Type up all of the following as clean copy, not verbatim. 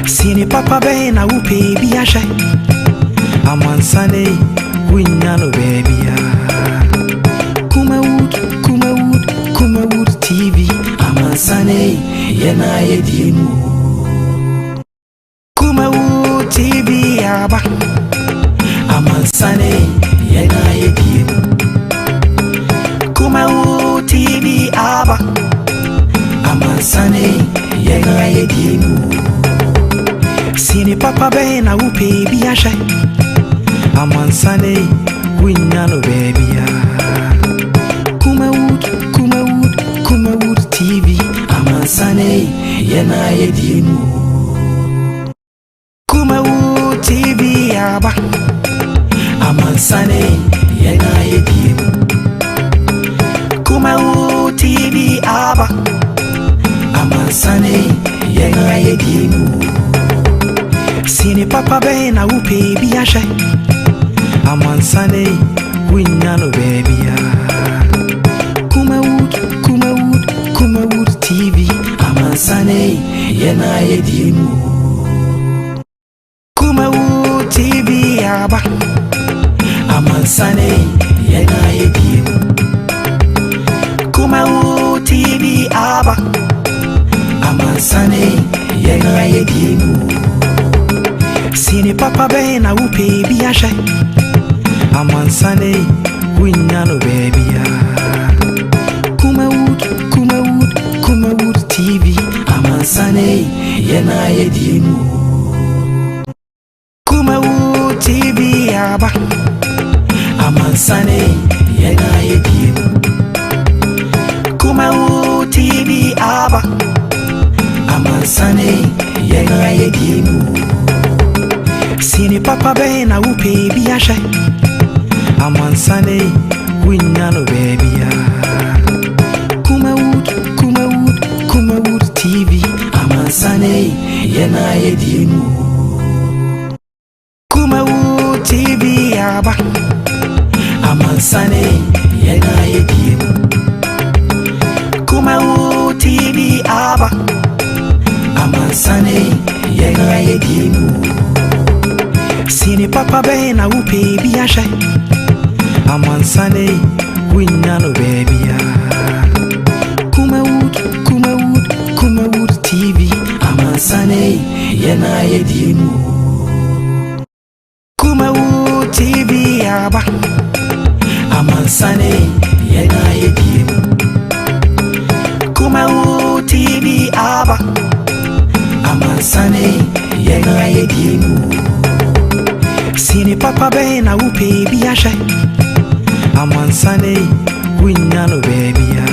Sini papa bɛn na wopɛ bi ahwɛ? Amansane wonya no baabia. Kumawood, Kumawood, Kumawood TV. Amansane yɛna yɛdie mu. Kumawood TV aba. Amansane yɛna yɛdie mu. Kumawood TV aba. Amansane yɛna yɛdie mu. Sini papa bɛn na wopɛ bi ahwɛ? Amansane wonya no baabia. Kumawood, Kumawood, Kumawood TV. Amansane yɛna yɛdie mu. Kumawood TV aba. Amansane yɛna yɛdie mu. Kumawood TV aba. Amansane yɛna yɛdie mu. Sini papa bɛn na wopɛ bi ahwɛ? Amansane wonya no baabia. Kumawood, Kumawood, Kumawood TV. Amansane yɛna yɛdie mu. Kumawood TV aba. Amansane yɛna yɛdie mu. Kumawood TV aba. Amansane yɛna yɛdie mu. Sini papa bɛn na wopɛ bi ahwɛ? Amansane wonya no baabia. Kumawood, Kumawood, Kumawood TV. Amansane yɛna yɛdie mu. Kumawood TV aba. Amansane yɛna yɛdie mu. Kumawood TV aba. Amansane yɛna yɛdie mu. Sini papa bɛn na wopɛ bi ahwɛ? Amansane wonya no baabia. Kumawood, Kumawood, Kumawood TV. Amansane yɛna yɛdie mu. Kumawood TV aba. Amansane yɛna yɛdie mu. Kumawood TV aba. Amansane yɛna yɛdie mu. Sini papa bɛn na wopɛ bi ahwɛ? Amansane wonya no baabia. Kumawood, Kumawood, Kumawood TV. Amansane yɛna yɛdie mu. Kumawood TV aba. Amansane yɛna yɛdie mu. Kumawood TV aba. Amansane yɛna yɛdie mu. Sini papa bɛn na wopɛ bi ahwɛ? Amansane wonya no baabia.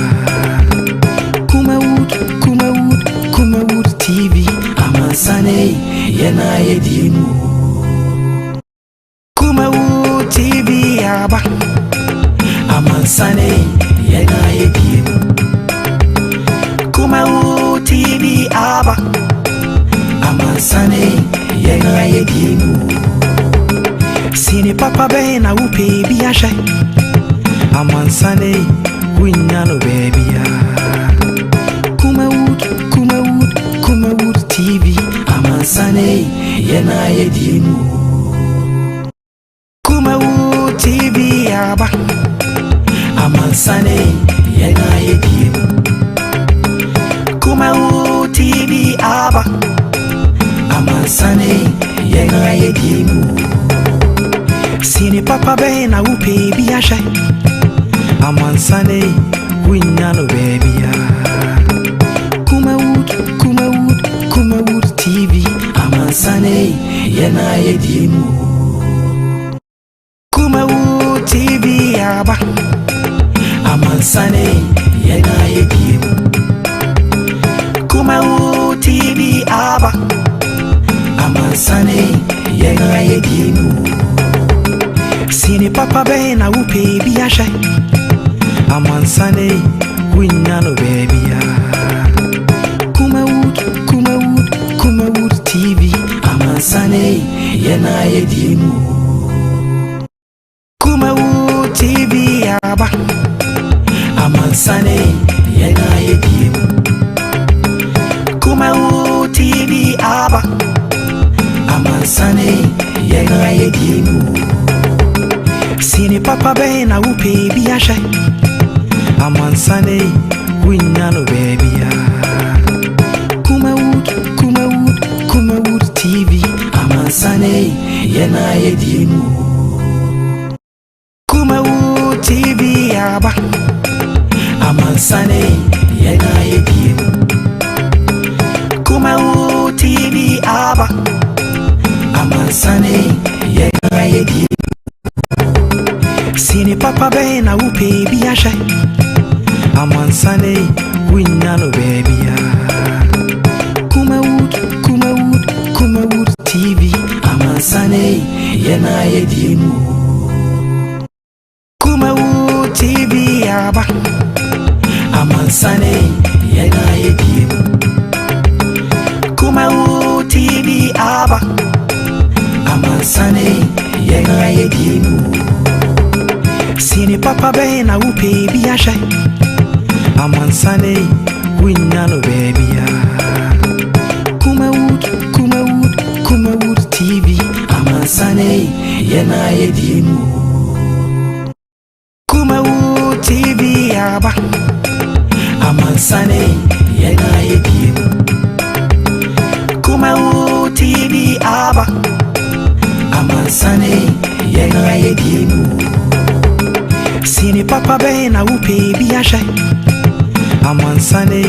Kumawood, Kumawood, Kumawood TV. Amansane yɛna yɛdie mu. Kumawood TV aba. Amansane yɛna yɛdie mu. Kumawood TV aba. Amansane yɛna yɛdie mu. Sini papa bɛn na wopɛ bi ahwɛ? Amansane wonya no baabia. Kumawood, Kumawood, Kumawood TV. Amansane yɛna yɛdie mu. Kumawood TV aba. Amansane yɛna yɛdie mu. Kumawood TV aba. Amansane yɛna yɛdie mu. Sini papa bɛn na wopɛ bi ahwɛ? Amansane wonya no baabia. Kumawood, Kumawood, Kumawood TV. Amansane yɛna yɛdie mu. Kumawood TV aba. Amansane yɛna yɛdie mu. Kumawood TV aba. Amansane yɛna yɛdie mu. Sini papa bɛn na wopɛ bi ahwɛ? Amansane wonya no baabia. Kumawood, Kumawood, Kumawood TV. Amansane yɛna yɛdie mu. Kumawood TV aba. Amansane yɛna yɛdie mu. Kumawood TV aba. papa bɛn na wopɛ bi ahwɛ? Amansane wonya no baabia. Kumawood, Kumawood, Kumawood TV. Amansane yɛna yɛdie mu. Kumawood TV aba. Amansane yɛna yɛdie mu. Kumawood TV aba. Amansane yɛna yɛdie mu. Sini papa bɛn na wopɛ bi ahwɛ? Amansane wonya no baabia. Kumawood, Kumawood, Kumawood TV. Amansane yɛna yɛdie mu. Kumawood TV aba. Amansane yɛna yɛdie mu. Kumawood TV aba. Amansane yɛna yɛdie mu. Sini papa bɛn na wopɛ bi ahwɛ? Amansane wonya no baabia. Kumawood, Kumawood, Kumawood TV. Amansane yɛna yɛdie mu. Kumawood TV aba. Amansane yɛna yɛdie mu. Kumawood TV aba. Amansane yɛna yɛdie mu. Sini papa bɛn na wopɛ bi ahwɛ? Amansane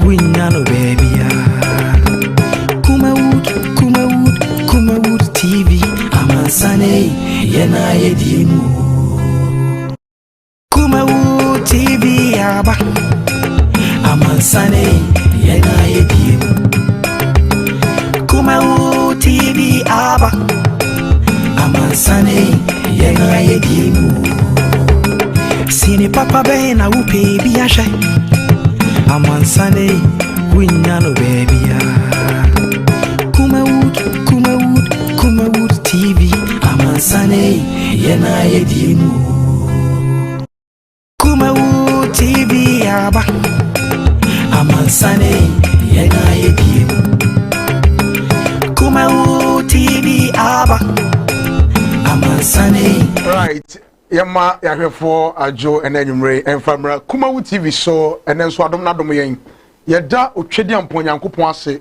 wonya no baabia. Kumawood, Kumawood, Kumawood TV. Amansane yɛna yɛdie mu. Kumawood TV aba. Amansane yɛna yɛdie mu. Kumawood TV aba. Amansane yɛna yɛdie mu. Sini papa bɛn na wopɛ bi ahwɛ? Amansane wonya no baabia. Kumawood, Kumawood, Kumawood TV. Amansane yɛna yɛdie mu. Kumawood TV aba. Amansane yɛna yɛdie mu. Kumawood TV aba. Amansane. Right, yɛma yɛahwɛfoɔ adwo ɛnɛ anwummere ɛmfa mmra Kumawu TV so. Ɛnɛ nso adom no adom yɛn, yɛda Otwadi Ampɔ Nyankopɔn ase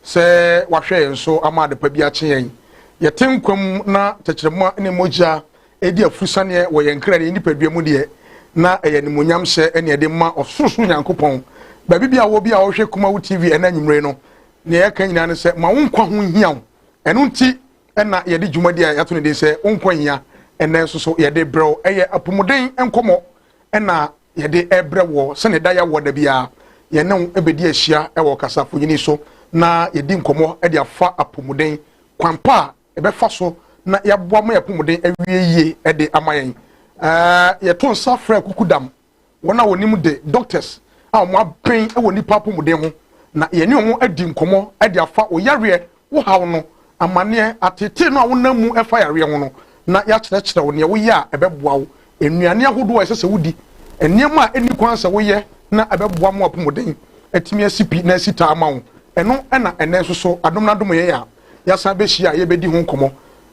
sɛ wahwɛ yɛn so ama adepa bi akye yɛn. Yɛte nkwam na tɛkyerɛma ne mogya ɛdi afurusaneɛ wɔ yɛn kra ne nipadua mu deɛ, na ɛyɛ nimonyam hyɛ ɛne ɛde ma Ɔsorosoro Nyankopɔn. Baabi bi a wɔ bi a wɔhwɛ Kumawu TV ɛnɛ anwummere no, nea yɛka nyinaa ne sɛ ma wo nkwa ho hia wo. Ɛno nti ɛna yɛde dwumadi a yɛato ne din sɛ Wo Nkwa Hia ɛnɛ nso so yɛde brɛw. Ɛyɛ apɔmuden nkɔmmɔ ɛna yɛde ɛbrɛ wɔ sɛne da yɛwɔ da biara yɛne wo ɛbɛdi ahyia ɛwɔ kasafonyini so na yɛdi nkɔmmɔ ɛde afa apɔmuden kwan pa a ɛbɛfa so na yɛaboa ma yɛapɔmuden awie yie ɛde ama yɛn. Yɛto nsa frɛ kukudam wɔn a wɔnim de, doctors a wɔn abɛn wɔ nipa apɔmuden ho, na yɛne wɔn adi nkɔmmɔ ɛde afa oyareɛ wo haw no, amanneɛ atete no a wonam mu ɛfa yareɛ ho no, na yɛakyerɛkyerɛ wo nea woyɛ a ɛbɛboa wo, nnuane ahodoɔ a ɛsɛ sɛ wodi, nneɛma a ɛni kwan sɛ woyɛ na ɛbɛboa mo apɔmuden atumi asi pi na asi taa ama wo. Ɛno ɛna ɛnɛ nso so adom no adom yɛn a yɛasan bɛhyia a yɛbɛdi ho nkɔmmɔ.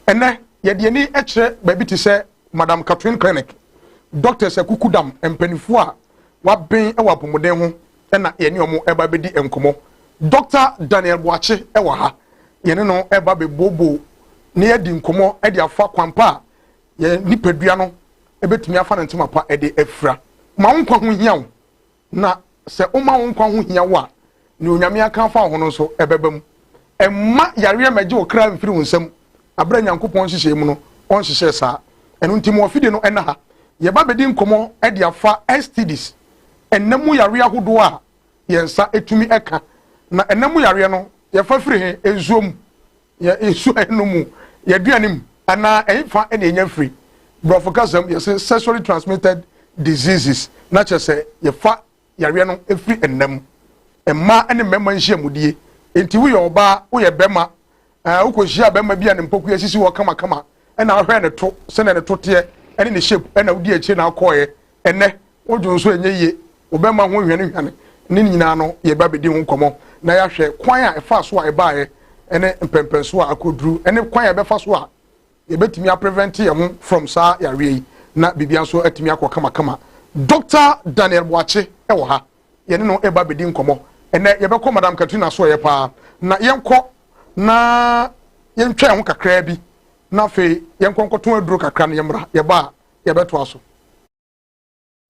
Ɛnɛ yɛde ani kyerɛ baabi te sɛ Madam Catherine Clinic, doctors akukudam mpanimfoɔ a wabɛn wɔ apɔmuden ho ɛna yɛne wɔn ɛba bɛdi nkɔmmɔ. Dr Daniel Boakye ɛwɔ ha, yɛne no ɛba bɛbooboo na yɛdi nkɔmmɔ ɛde afa kwan pa a yɛn nipadua no ɛbɛtumi afa ne ntoma pa ɛde afira. Ma wo nkwa ho hia wo, na sɛ woma wo nkwa ho hia wo a, ne Onyame aka afa wo ho no nso ɛbɛba mu. Ɛmma yareɛ mɛgye wo kra mfiri wo nsam aberɛ Nyankopɔn nhyehyɛ mu no ɔnhyehyɛ saa. Ɛno nti mo afidie no ɛna ha yɛba bɛdi nkɔmmɔ ɛde afa STDs, ɛnam mu yareɛ ahodoɔ a yɛn nsa etumi ɛka. Na ɛnam mu yareɛ no yɛfa firi he? Nsuo mu, yɛ nsuo a ɛno mu, yɛaduane mu anaa ɛnfa ɛna ɛnya firi? Borɔfo kasam yɛsɛ sexually transmitted diseases, na kyerɛ sɛ yɛfa yareɛ no efiri ɛnam, mmaa ne mmarima nhyiamudie. Nti woyɛ ɔbaa, woyɛ bɛrima, wokɔhyia bɛrima bi a ne mpɔkua sisi hɔ kamakama, ɛna ahwɛ ne to sɛnea ne to teɛ ɛne ne shape, ɛna wodi akyire na akɔɔyɛ, ɛnɛ wodwo nso ɛnyɛ yie, wo bɛrima ho hwane hwane ne nyinaa no, yɛba bɛdi ho nkɔmmɔ na yɛahwɛ kwan a ɛfa so a ɛbaeɛ ɛne mpɛmpɛnso a akɔduru ɛne kwan a ɛbɛfa so a yɛbɛtumi aprevent yɛn ho from saa yareɛ yi. Na biribia nso atumi akɔ kamakama. Dr Daniel Boakye ɛwɔ ha, yɛne no ɛba bɛdi nkɔmmɔ ɛnɛ. Yɛbɛkɔ Madam Katrina so ɛyɛ paa na yɛnkɔ na yɛntwa yɛn ho kakraa bi, na afei yɛnkɔ nkɔtɔn aduro kakra no, yɛmmra. Yɛba a, yɛbɛtoa so.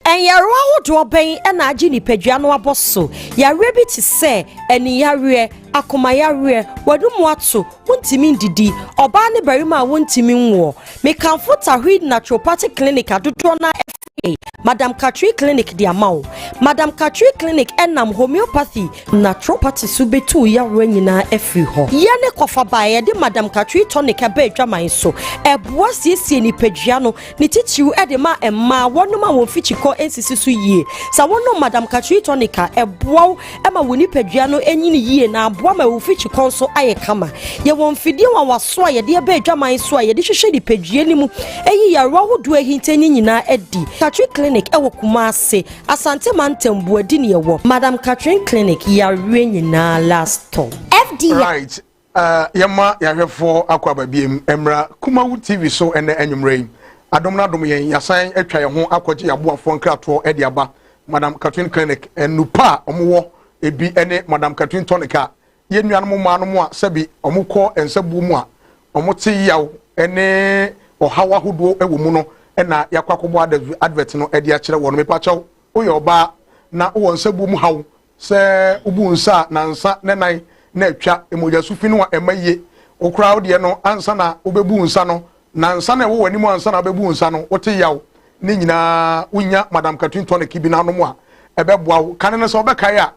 Ɛnyarewa ahodoɔ bɛn na agye nipadua no abɔ so? Yareɛ bi te sɛ aniyareɛ, akomayareɛ, w'anum ato, wontumi ndidi, ɔbaa ne barima a wontumi nwoɔ. Mekamfo Tahid Naturopathic Clinic adodoɔ no afiri Madam Katri Clinic de ama wo. Madam Katri Clinic ɛnam homeopathy, naturopathy so bɛtu yareɛ nyinaa afiri hɔ. Yɛne kɔfa baa yɛde Madam Katri Tonic ɛbɛ adwaman so, ɛboa siesie nipadua no, ne titiriw ɛde ma mmaa wɔnom a wɔn fikyikɔ nsisi so yie. Sɛ wɔnom Madam Katri Tonic a, ɛboa wo ɛma wo nipadua no anyini yie na aboa ma wo fikyikɔ nso ayɛ kama. Yɛwɔ mfidie wanwaso a yɛde ɛbɛ adwaman so a yɛde hwehwɛ nipadua no mu, ɛyi yarewa ahodoɔ ahinta ne nyinaa adi. Katri Clinic ɛwɔ Kumase, Asante Mantam, Buadi ne ɛwɔ Madam Katrin Clinic. Yareɛ nyinaa last stop. FDA. Right, yɛma yɛahwɛfoɔ akɔ aba biem mmra Kumawu TV so. Ɛnɛ anwummerɛ yi, adom no adom yɛn, yɛasan atwa yɛn ho akɔgye yɛaboafoɔ nkratoɔ de aba. Madam Catherine Clinic, nnupa a wɔwɔ ebi ne Madam Catherine Tonic a yɛn nuanom mmaa no mu a sɛbi wɔkɔ nsabuo mu a wɔte yaw ne ɔhaw ahodoɔ wɔ mu no, ɛna yɛakɔ akɔbɔ advert no de akyerɛ wɔn. Mepakyɛw, woyɛ ɔbaa na wowɔ nsabuo mu haw sɛ wobu nsa a nansa ne nan na atwa mogya sufi no a ɛma yie, wokora wo deɛ no ansa na wobɛbu nsa no, nansa na ɛwɔ w'anim ansa na wobɛbu nsa no, wote yaw ne nyinaa, wonya Madam Catherine Tonic bi n'anom a, ɛbɛboa wo. Kane no sɛ wobɛkae a,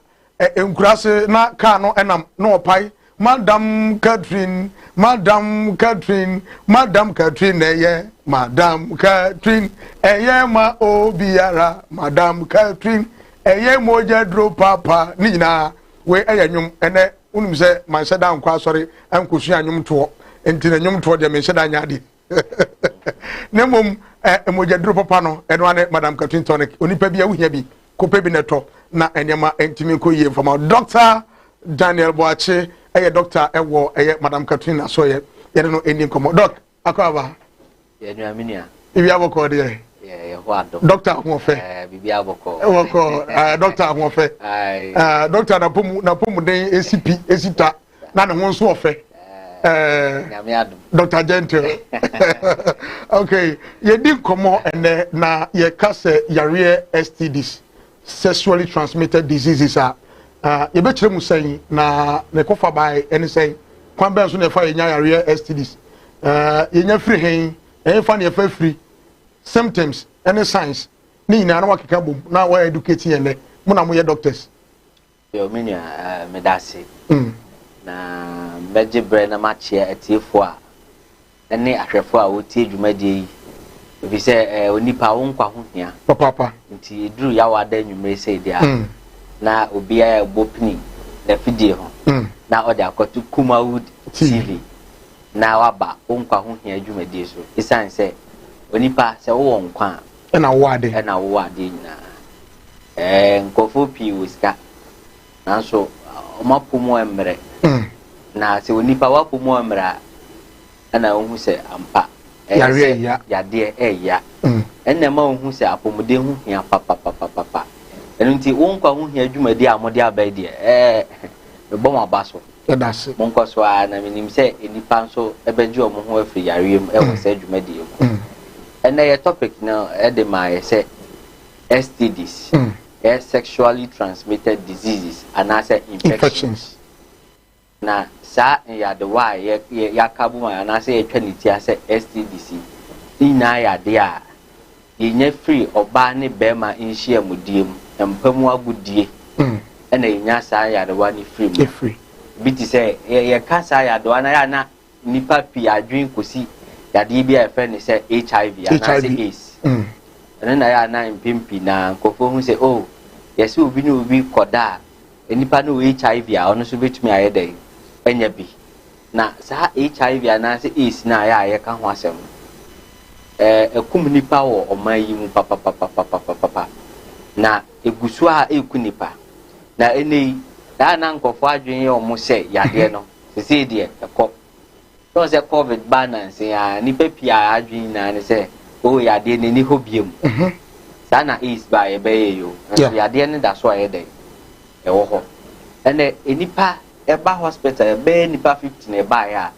nkuraase na kaa no ɛnam na ɔpae "Madam Catherine, Madam Catherine, Madam Catherine, ɛyɛ Madam Catherine, ɛyɛ ma obiara, Madam Catherine, ɛyɛ mogya duro papa" ne nyinaa. Wei ɛyɛ nnwom. Ɛnɛ wonim sɛ manhyɛ da nkɔ asɔre nkosua nnwomtoɔ, nti na nnwomtoɔ deɛ menhyɛ da nyɛ adeɛ, na mmom mogya duro papa no, ɛno ane Madam Catherine Tonic. Onipa bi a wohia bi, kɔpɛ bi na ɛtɔ na nneɛma ntumi nkɔ yie mfama. Dr Daniel Boakye ɛyɛ doctor ɛwɔ ɛyɛ Madam Catherine asɔyɛ, yɛne no ɛni nkɔmmɔ. Doc, akɔ aba. Yɛnua, me nua. Ibi abɔkɔ deɛ? Yɛ hɔ adom. Doctor ahoɔfɛ. Biribi abɔkɔ. Ɛwɔkɔ doctor ahoɔfɛ, doctor napɔmuden esi pi esi ta na ne ho nso ɔfɛ. Nyame adom. Dr Gentle, okay, yɛdi nkɔmmɔ ɛnɛ na yɛka sɛ yareɛ STDs, sexually transmitted diseases a yɛbɛkyerɛ mu sɛn na ne kɔfa bae ɛne sɛn, kwan bɛn so na yɛfa yɛnya yareɛ STDs, yɛnya firi hen, ɛyɛfa ne yɛfa firi, symptoms ɛne signs ne nyinaa na wakeka bom na wɔyɛ educate yɛn nɛ mo na moyɛ doctors. Yo, me nua, meda ase. Na mbɛgye berɛ na makyea atiefoɔ a ɛne ahwɛfoɔ a wɔtie dwumadie yi, ɛfiri sɛ onipa wo nkwa ho hia. Papaapa. Nti ɛduru yawo ada nnwummere sɛ deɛ a, na obiara ɛbɔ pini n'afidie ho na ɔde akɔto Kumawood TV na waba wo nkwa ho hia dwumadie so, ɛsiane sɛ onipa sɛ wowɔ nkwa a, ɛna wowɔ ade. Ɛna wowɔ adeɛ nyinaa. Nkurɔfoɔ pii wɔ sika nanso ɔmo apɔ mu mmerɛ, na sɛ onipa wapɔ mu mmerɛ a, ɛna wohu sɛ ampa ɛyɛ sɛ yadeɛ ɛɛya. Ɛnna ɛma wohu sɛ apɔmuden ho hia papapapapa. Ɛno nti wo nkwa ho hia dwumadi a mode aba yi deɛ, mebɔ mo aba so. Ɛda ase. Monkɔ so a, na menim sɛ nnipa nso ɛbɛgye ɔmo ho afiri yareɛ mu ɛwɔ saa dwumadie mu. Ɛnɛ yɛ topic no ɛde maa yɛ sɛ STDs, ɛyɛ sexually transmitted diseases anaasɛ infections. Na saa nyadewa a yɛ yɛ yɛaka bom a anaasɛ yɛtwa ne ti asɛ STDs yi, ne nyinaa yɛ adeɛ a yɛnya firi ɔbaa ne bɛrima nhyiamudie mu, mpa mu agodie, ɛna yɛnya saa yadewa no firi mu. Ɛfiri. Bi te sɛ yɛka saa yadewa no ayɛ a, na nnipa pii adwene kɔsi yadeɛ bi a yɛfrɛ no sɛ HIV anaasɛ AIDS. Ɛno na yɛ a na mpɛn pii na nkurɔfoɔ hu sɛ, oh, yɛsɛ obi ne obi kɔda a, nipa no wɔ HIV a, ɔno nso bɛtumi ayɛ dɛn anya bi. Na saa HIV anaasɛ AIDS no a yɛ a yɛka ho asɛm no, ɛkum nipa wɔ ɔman yi mu papapapapapapa, na egu so a ɛku nipa. Na ɛnɛ yi daa na nkurɔfoɔ adwene yɛ ɔmo sɛ yadeɛ no sesei deɛ ɛkɔ sɛ sɛ COVID ba nanse a, nipa pii a adwene nyinaa ne sɛ Oh, yadeɛ n'ani hɔ biem. Saa na AIDS ba a yɛbɛyɛ yi o. Nso yadeɛ no da so a yɛ dɛn? Ɛwɔ hɔ. Ɛnɛ nipa ɛba hospital, ɛbɛyɛ nipa 50 na ɛbaeɛ a,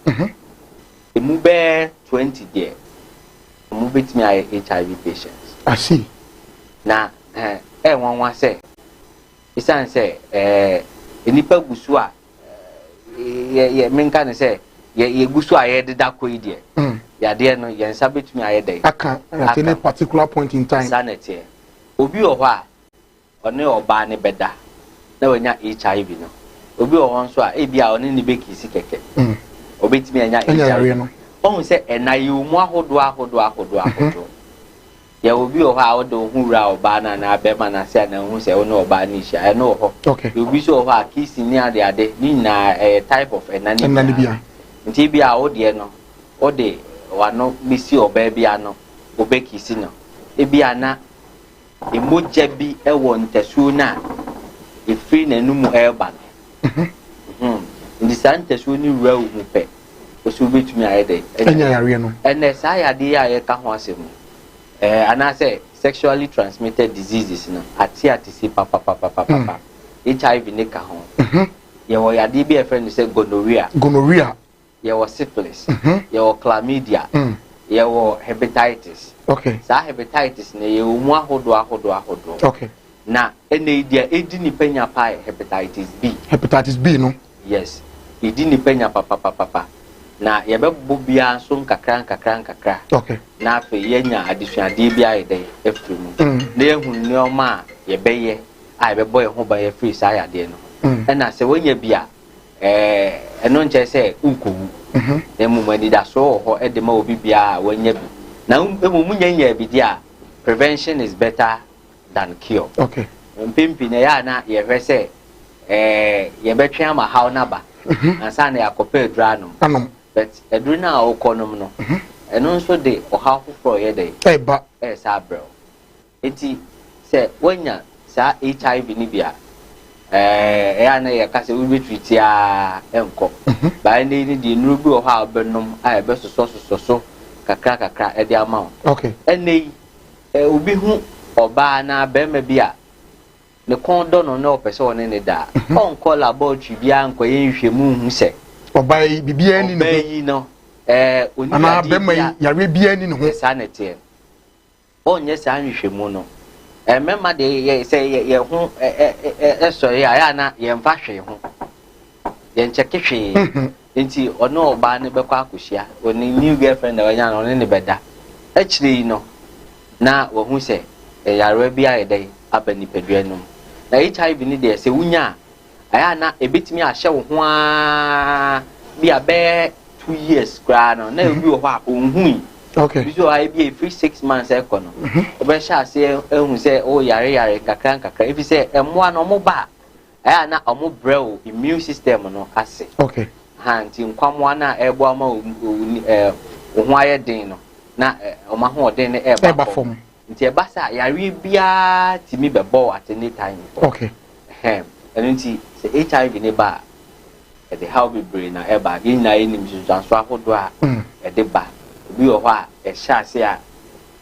emu bɛyɛ 20 deɛ, ɔmo bɛtumi ayɛ HIV patients. I see. Na ɛnwanwa sɛ ɛsiane sɛ nipa gu so a yɛ yɛ menka ne sɛ yɛ yɛgu so a yɛdeda kɔ yi deɛ, yadeɛ no yɛn nsa bɛtumi ayɛ dɛn? Aka at any particular point in time. Saa na ɛteɛ. Obi wɔ hɔ a ɔne ɔbaa ne bɛda na wanya HIV no. Obi wɔ hɔ nso a ebi a ɔne ne bɛkiss kɛkɛ, obɛtumi anya ɛnya yareɛ HIV. No. Ɔhu sɛ ɛna yi mu ahodoɔ ahodoɔ ahodoɔ ahodoɔ. Yɛwɔ obi wɔ hɔ a wode wo ho wura ɔbaa no anaa bɛrima no ase a na wohu sɛ wo ne ɔbaa no hyia, ɛno wɔ hɔ. Obi nso wɔ hɔ a kissing ne ade ade ne nyinaa ɛyɛ type of ɛna ne ɛna ne nyinaa. Bia. Nti bi a wo deɛ no, wode wano bɛsi ɔbaa bi ano, wobɛkiss no, ebi a na emogya bi ɛwɔ ntasuo no a efiri n'anum ɛreba no. Nti saa ntasuo no wura wo mu pɛ, osi wobɛtumi ayɛ dɛ? Ɛnya yareɛ no. Ɛnɛ saa yadeɛ yi a yɛka ho asɛm no, anaasɛ sexually transmitted diseases no ate ate si papapapapapa. HIV ne ka ho. Yɛwɔ yadeɛ bi a yɛfrɛ no sɛ gonorrhea. Gonorrhea. Yɛwɔ syphilis, yɛwɔ chlamydia, yɛwɔ hepatitis. Saa hepatitis no, yɛwɔ mu ahodoɔ ahodoɔ ahodoɔ. Na ɛnɛ yi deɛ ɛdi nipa nya paa yɛ hepatitis B. Hepatitis B no. Yes, ɛdi nipa nya papapapapa, na yɛbɛbɔ biara nso nkakra nkakra nkakra. Na afei yɛnya adesuadeɛ bi ayɛ dɛn afiri mu na yɛhu nneɛma a yɛbɛyɛ a yɛbɛbɔ yɛn ho ban afiri saa yadeɛ no ho. Ɛna sɛ wonya bi a, ɛno nkyerɛ sɛ wokɔwu, na mmom anidasoɔ wɔ hɔ ɛde ma obi biara a wanya bi. Na mmom nya bi deɛ a, prevention is better than cure. Mpɛn pii na ɛyɛ a na yɛhwɛ sɛ yɛbɛtwe ama haw n'aba ansa na yɛakɔpɛ aduru anom. Anom. But aduru no a wokɔ nom no, ɛno nso de ɔhaw foforɔ yɛ dɛ? Ɛba. Ɛɛsa abrɛw. Eti sɛ woanya saa HIV no bi a, ɛyɛ a na yɛka sɛ wobɛtreat a ɛnkɔ baa. Ne yi deɛ, nnuro bi wɔ hɔ a wobɛnom a ɛbɛsosɔsosɔ so kakra kakra ɛde ama wo. Ɛnɛ yi obi hu ɔbaa na bɛrima bi a ne kɔn dɔ no na ɔpɛ sɛ ɔne ne da a, ɔnkɔ laboratory biara nkɔyɛ nhwehwɛmu nhu sɛ ɔbaa yi biribiara ni ne ɔbaa ho yi no oni anaa yadeɛ bɛrima bi yi a yareɛ biara ni ne ho. Saa na ɛteɛ. Ɔnyɛ saa nhwehwɛmu no. Mmarima deɛ, yɛ sɛ yɛ yɛ ho ɛ ɛ ɛ ɛsɔre a, yɛ ana yɛmfa hwee ho, yɛnkyɛke hwee. Nti ɔne ɔbaa no bɛkɔ akɔhyia, ɔne new girlfriend a wanya no, ɔne ne bɛda. Akyire yi no na wahu sɛ yarewa bi ayɛ dɛn aba nipadua no mu. Na HIV no deɛ, sɛ wonya a, ɛyɛ a na ebɛtumi ahyɛ wo ho aa bi a bɛyɛ 2 years koraa no na obi wɔ hɔ a ɔnhui. Bi so wɔ hɔ a, ebi efiri 6 months ɛkɔ no, ɔbɛhyɛ aseɛ ehu sɛ o yare yare nkakra nkakra, efi sɛ ɛmoa no ɔmo ba a, ɛyɛ a na ɔmo brɛ o immune system no ase. Ha nti nkwamoa no a ɛboa ma wo wo ni- wo ho ayɛ den no, na ɔmo ahoɔden no ɛɛba ɛba fam. Fam. Nti ɛba sɛ yareɛ biara tumi bɛbɔ wo at any time. Ɛhɛn, ɛno nti sɛ HIV ne ba a, ɛde haw bebree na ɛba. Yɛn nyinaa yɛnim nsunsuanso ahodoɔ a ɛde ba. Obi wɔ hɔ a ɛhyɛ ase a,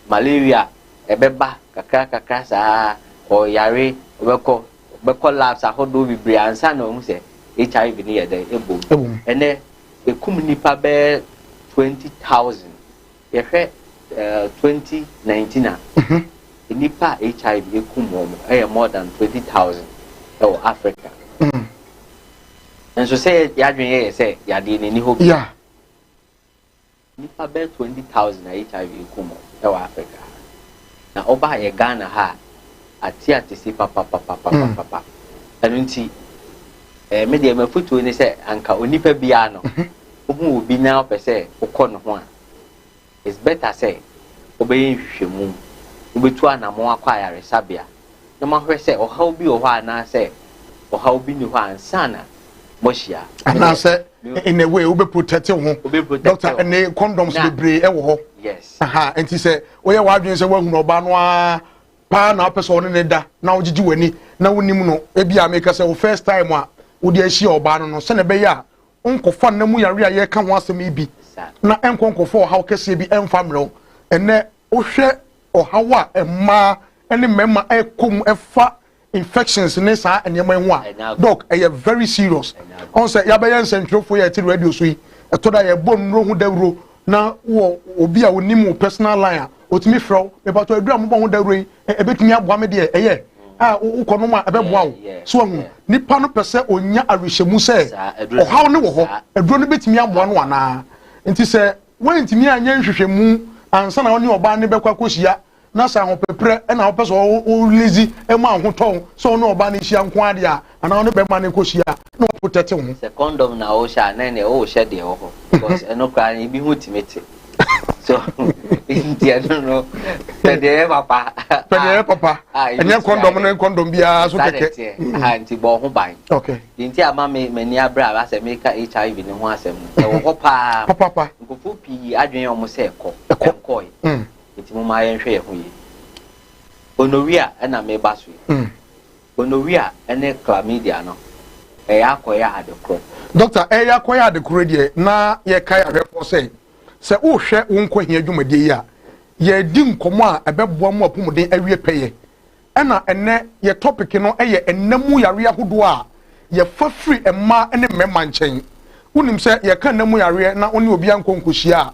malaria ɛbɛba kakra kakra saa, ɔyare, ɔbɛkɔ ɔbɛkɔ labs ahodoɔ bebree ansa na ɔhu sɛ HIV ne yɛ dɛ ɛbom. Ɛwɔ mu. Ɛnɛ ekum nipa bɛyɛ 20,000. Yɛhwɛ 2019 a, nipa a HIV ekum wɔn ɛyɛ more than 20,000 ɛwɔ Africa. Nso sɛ yɛadwene yɛ sɛ yadeɛ n'ani hɔ bi, nipa bɛyɛ 20,000 a HIV ekum wɔn ɛwɔ Africa ha. Na ɔbaa yɛ Ghana ha a, ate ate si papapapapapa. Ɛno nti me deɛ, mafotuo ne sɛ anka onipa biara no, wohu obi na ɔpɛ sɛ wokɔ ne ho a, it's better sɛ wobɛyɛ nhwehwɛmu, wobɛtu anammɔn akɔ ayaresabea na mahwɛ sɛ ɔhaw bi wɔ hɔ anaasɛ ɔhaw bi ni hɔ ansa na moahyia. Anaasɛ in a way wobɛ protect wo ho. Wobɛ protect Doctor, wo. ɛne condoms bebree ɛwɔ hɔ. Aha, nti sɛ woyɛ w'adwene sɛ woahunu ɔbaa no ara paa na wopɛ sɛ ɔne ne da na wogyegye w'ani na wonim no, ebi a meka sɛ wo first time a wode ahyia ɔbaa no, sɛne ɛbɛyɛ a nkɔfa nna mu yare a yɛka ho asɛm yi bi na ɛnkɔ nkɔfa ɔhaw kɛseɛ bi ɛmfa mmerɛ wo ɛnɛ. Wohwɛ ɔhaw a mmaa ne mmarima ɛkɔ mu ɛfa infections ne saa nneɛma yi ho a, doc, ɛyɛ very serious. Ɔn sɛ yɛabɛyɛ nsɛntwerɛfoɔ yɛ ɛte radio so yi, ɛtɔ da yɛbɔ nnuro ho dawuro na wɔ obi a onim wo personal line a, otumi frɛ wo, mepatɔ aduru a mobɔ ho dawuro yi, ɛbɛtumi aboa me deɛ ɛyɛ a wokɔ nom a ɛbɛboa wo so. Ahu nipa no pɛ sɛ onya awerɛhyɛmu sɛ ɔhaw no wɔ hɔ, aduro no bɛtumi aboa no anaa. Nti sɛ woantumi anyɛ nhwehwɛmu ansa na wo ne ɔbaa no bɛkɔ akɔhyia, na sɛ ahopeprɛ ɛna wopɛ sɛ wo release ma ahotɔ sɛ wo ne ɔbaa no hyia nko adeɛ a, anaa wo ne bɛrima no kɔhyia na wɔprotect wo ho. Sɛ condom na wohyɛ a, na ɛneɛ wohyɛ deɛ wɔ hɔ, because ɛno koraa no ebi ho tumi te so, nti ɛno no pɛ deɛ ɛyɛ papa. Pɛ deɛ ɛyɛ papa, ɛnyɛ condom ne condom biara so kɛkɛ. Nti bɔ ho ban. Deɛ nti ama me m'ani abere a asɛ meka HIV ne ho asɛm no, ɛwɔ hɔ paa. Papapa. Nkurɔfoɔ pii adwene wɔn sɛ ɛkɔ, ɛnkɔe. Nti mo ma yɛnhwɛ yɛn ho yie. Gonorrhea ɛna meba so yi. Gonorrhea ɛne chlamydia no, ɛyɛ akɔyɛ ade korɔ. Doctor, ɛyɛ akɔyɛ ade korɔ deɛ, na yɛka yɛ ahwɛfoɔ sɛ sɛ wohwɛ wo nkɔhia dwumadie yi a, yɛdi nkɔmmɔ a ɛbɛboa mu apɔmuden awie pɛyɛ. Ɛna ɛnɛ yɛ topic no yɛ ɛnna mu yareɛ ahodoɔ a yɛfa firi mmaa ne mmarima nkyɛn. Wonim sɛ yɛka nna mu yareɛ na wo ne obi ankɔ nkɔhyia a,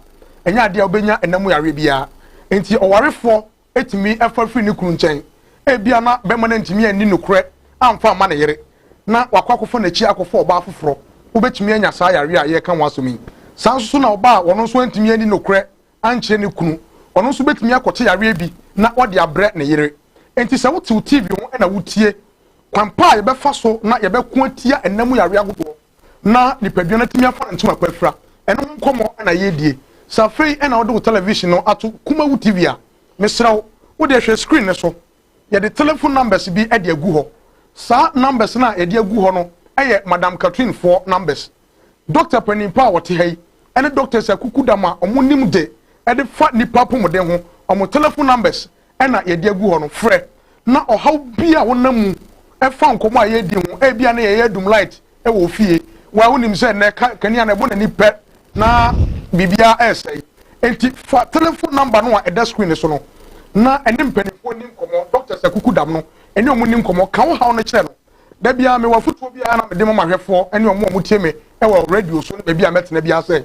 ɛnyɛ adeɛ a wobɛnya nna mu yareɛ biara. Nti ɔwarefoɔ tumi fa firi ne kunu nkyɛn. Ebia na bɛrima no antumi anni nokorɛ amfa amma ne yere, na wakɔ akɔfa n'akyi akɔfa ɔbaa foforɔ. Wobɛtumi anya saa yareɛ a yɛreka ho asɛm yi. Saa nso so na ɔbaa a ɔno nso antumi anni nokorɛ ankyerɛ ne kunu, ɔno nso bɛtumi akɔte yareɛ bi na ɔde abrɛ ne yere. Enti sɛ wote wo TV ho na wotie kwan pa a yɛbɛfa so na yɛbɛko atia nna mu yareɛ ahodoɔ na nipadua no atumi afa ne ntoma pa afira, ɛno ho nkɔmmɔ na yɛredie. Sɛ afei na wode wo television no ato Kumawu TV a, mesrɛ wo, wo deɛ hwɛ screen no so. Yɛde telephone numbers bi de agu hɔ. Saa numbers no a yɛde agu hɔ no yɛ Madam Catherine foɔ numbers. Dɔkta panin pa a ɔte ha yi ne doctors akukudam a wɔn nim de de fa nnipa apɔmuden ho, wɔn telephone numbers na yɛde agu hɔ no, frɛ na ɔhaw bi a wonam mu fa nkɔmmɔ a yɛredi ho, ebia na yɛyɛ adum light wɔ ofie, wa wonim sɛ nnɛ kanea no ɛbɔ n'ani pɛ na biribiara ɛresɛe. Enti fa telephone number no a ɛda screen no so no na ɛne mpanimfoɔ ni nkɔmmɔ, doctors akukudam no ɛne wɔn ni nkɔmmɔ, ka wo haw no kyerɛ no. Da biara mewɔ afotuo biara na mede ma m'ahwɛfoɔ ne wɔn a wɔtie me wɔ radio so ne baabi a mɛtena biara sɛ,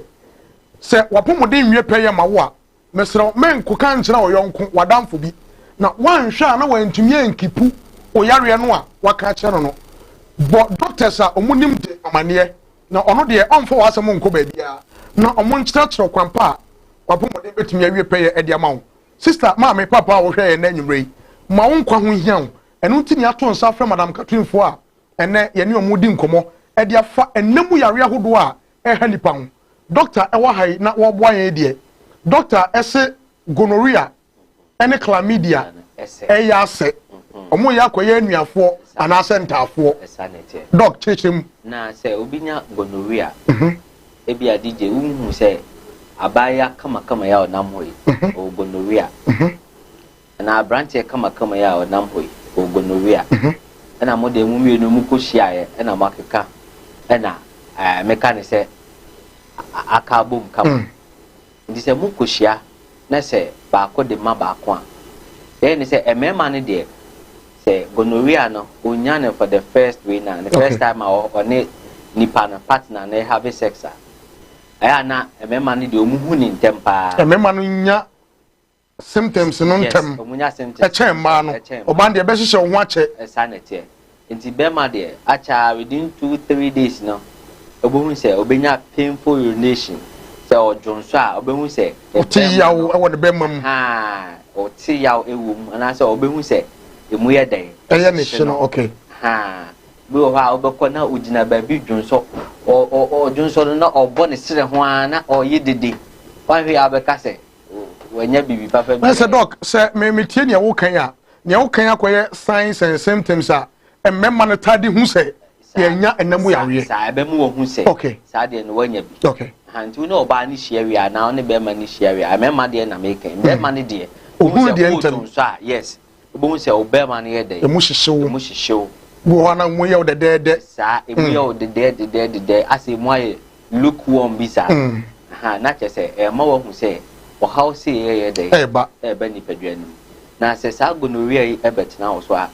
sɛ w'apɔmuden nwie pɛyɛ ma wo a, mesrɛ wo menkɔka nkyerɛ wo yɔnko, w'adamfo bi, na woanhwɛ a na wantumi ankipu wo yareɛ no a waka akyerɛ no no. Bɔ doctors a wɔnim de amanneɛ, na ɔno deɛ ɔmfa w'asɛm nkɔ baabiara, na wɔnkyerɛkyerɛ kwan pa a w'apɔmuden bɛtumi awie pɛyɛ de ama wo. Sister, maame, papa a wohwɛ yɛn nnɛ anwummerɛ yi, ma wo nkwa ho nhia wo. Ɛno nti na yɛato nsa afrɛ Madam Catherine foɔ a ɛnnɛ yɛne wɔn redi nkɔmmɔ de afa ɛnna mu yareɛ ahodoɔ a ɛreha nnipa ho. Dɔkta ɛwɔ ha yi na wɔreboa yɛn yi deɛ, dɔkta ɛse gonorrhea ne chlamydia ɛyɛ asɛ. Wɔn reyɛ akɔyɛ anuafoɔ anaasɛ ntaafoɔ. Dɔk, kyerɛkyerɛ mu. Na sɛ obi nya gonorrhea, ebia DJ, wonhu sɛ abaayewa kamakama yi a ɔnam hɔ yi, ɔwɔ gonorrhea. Anaa aberanteɛ kamakama yi a ɔnam hɔ yi, ɔwɔ gonorrhea. Ɛna mo deɛ mo mmienu mo kɔhyiaeɛ ɛna mo akeka ɛna ɛɛ meka ne sɛ aka abom kama. Nti sɛ mo kɔhyia na sɛ baako de ma baako a, deɛ ne sɛ mmarima no deɛ sɛ gonorrhea no ɔnya no for the first way na the first time a ɔne nipa no partner no have sex a, ɛyɛ a na mmarima no deɛ ɔmo hu ne ntɛm paa. Mmarima no nya symptoms no ntɛm ɛkyɛn mmaa no. Ɔbaa deɛ ɛbɛhyehyɛ wo ho akyɛ. Ɛsa na ɛteɛ. Nti bɛrima deɛ akyɛ within 2-3 days no, ɔbɛhu sɛ ɔbɛnya painful urination, sɛ ɔdwonso a ɔbɛhu sɛ ɔte yaw ɛwɔ ne bɛrima mu. Ɔte yaw ɛwɔ mu anaasɛ ɔbɛhu sɛ emu yɛ dɛn. Ɛyɛ ne hye no, okay. Bi wɔ hɔ a wobɛkɔ na ogyina baabi dwonsɔ, ɔdwonsɔ no na ɔbɔ ne serɛ ho ara na ɔyɛ dede, wanhwɛ yɛ a wobɛka sɛ wanya biribi papa bi. Na sɛ doc, sɛ me metie nea wokan a, nea wokan akɔyɛ signs and symptoms a mmarima no taa de hu sɛ yɛnya ɛna mu yareɛ. Saa ɛbɛmu wɔ hu sɛ saa deɛ no wanya bi. Nti wo ne ɔbaa no hyia wie anaa wo ne bɛrima no hyia wie a, mmarima deɛ na meka, mmarima no deɛ ohun deɛ ntɛm so a, yes, wobɛhu sɛ wo bɛrima no yɛ dɛ emu hyehyew, emu hyehyew wɔ hɔ anaa emu yɛ wo dɛdɛɛdɛ. Saa emu yɛ wo dɛdɛɛdɛ dɛdɛɛdɛ asɛ emu ayɛ lukewarm bi saa. Na kyerɛ sɛ ɛma wahu sɛ ɔhaw sei ɛyɛ dɛn? Ɛreba. Ɛreba nipadua no mu. Na sɛ saa gonorrhea yi ɛbɛtena wo so a,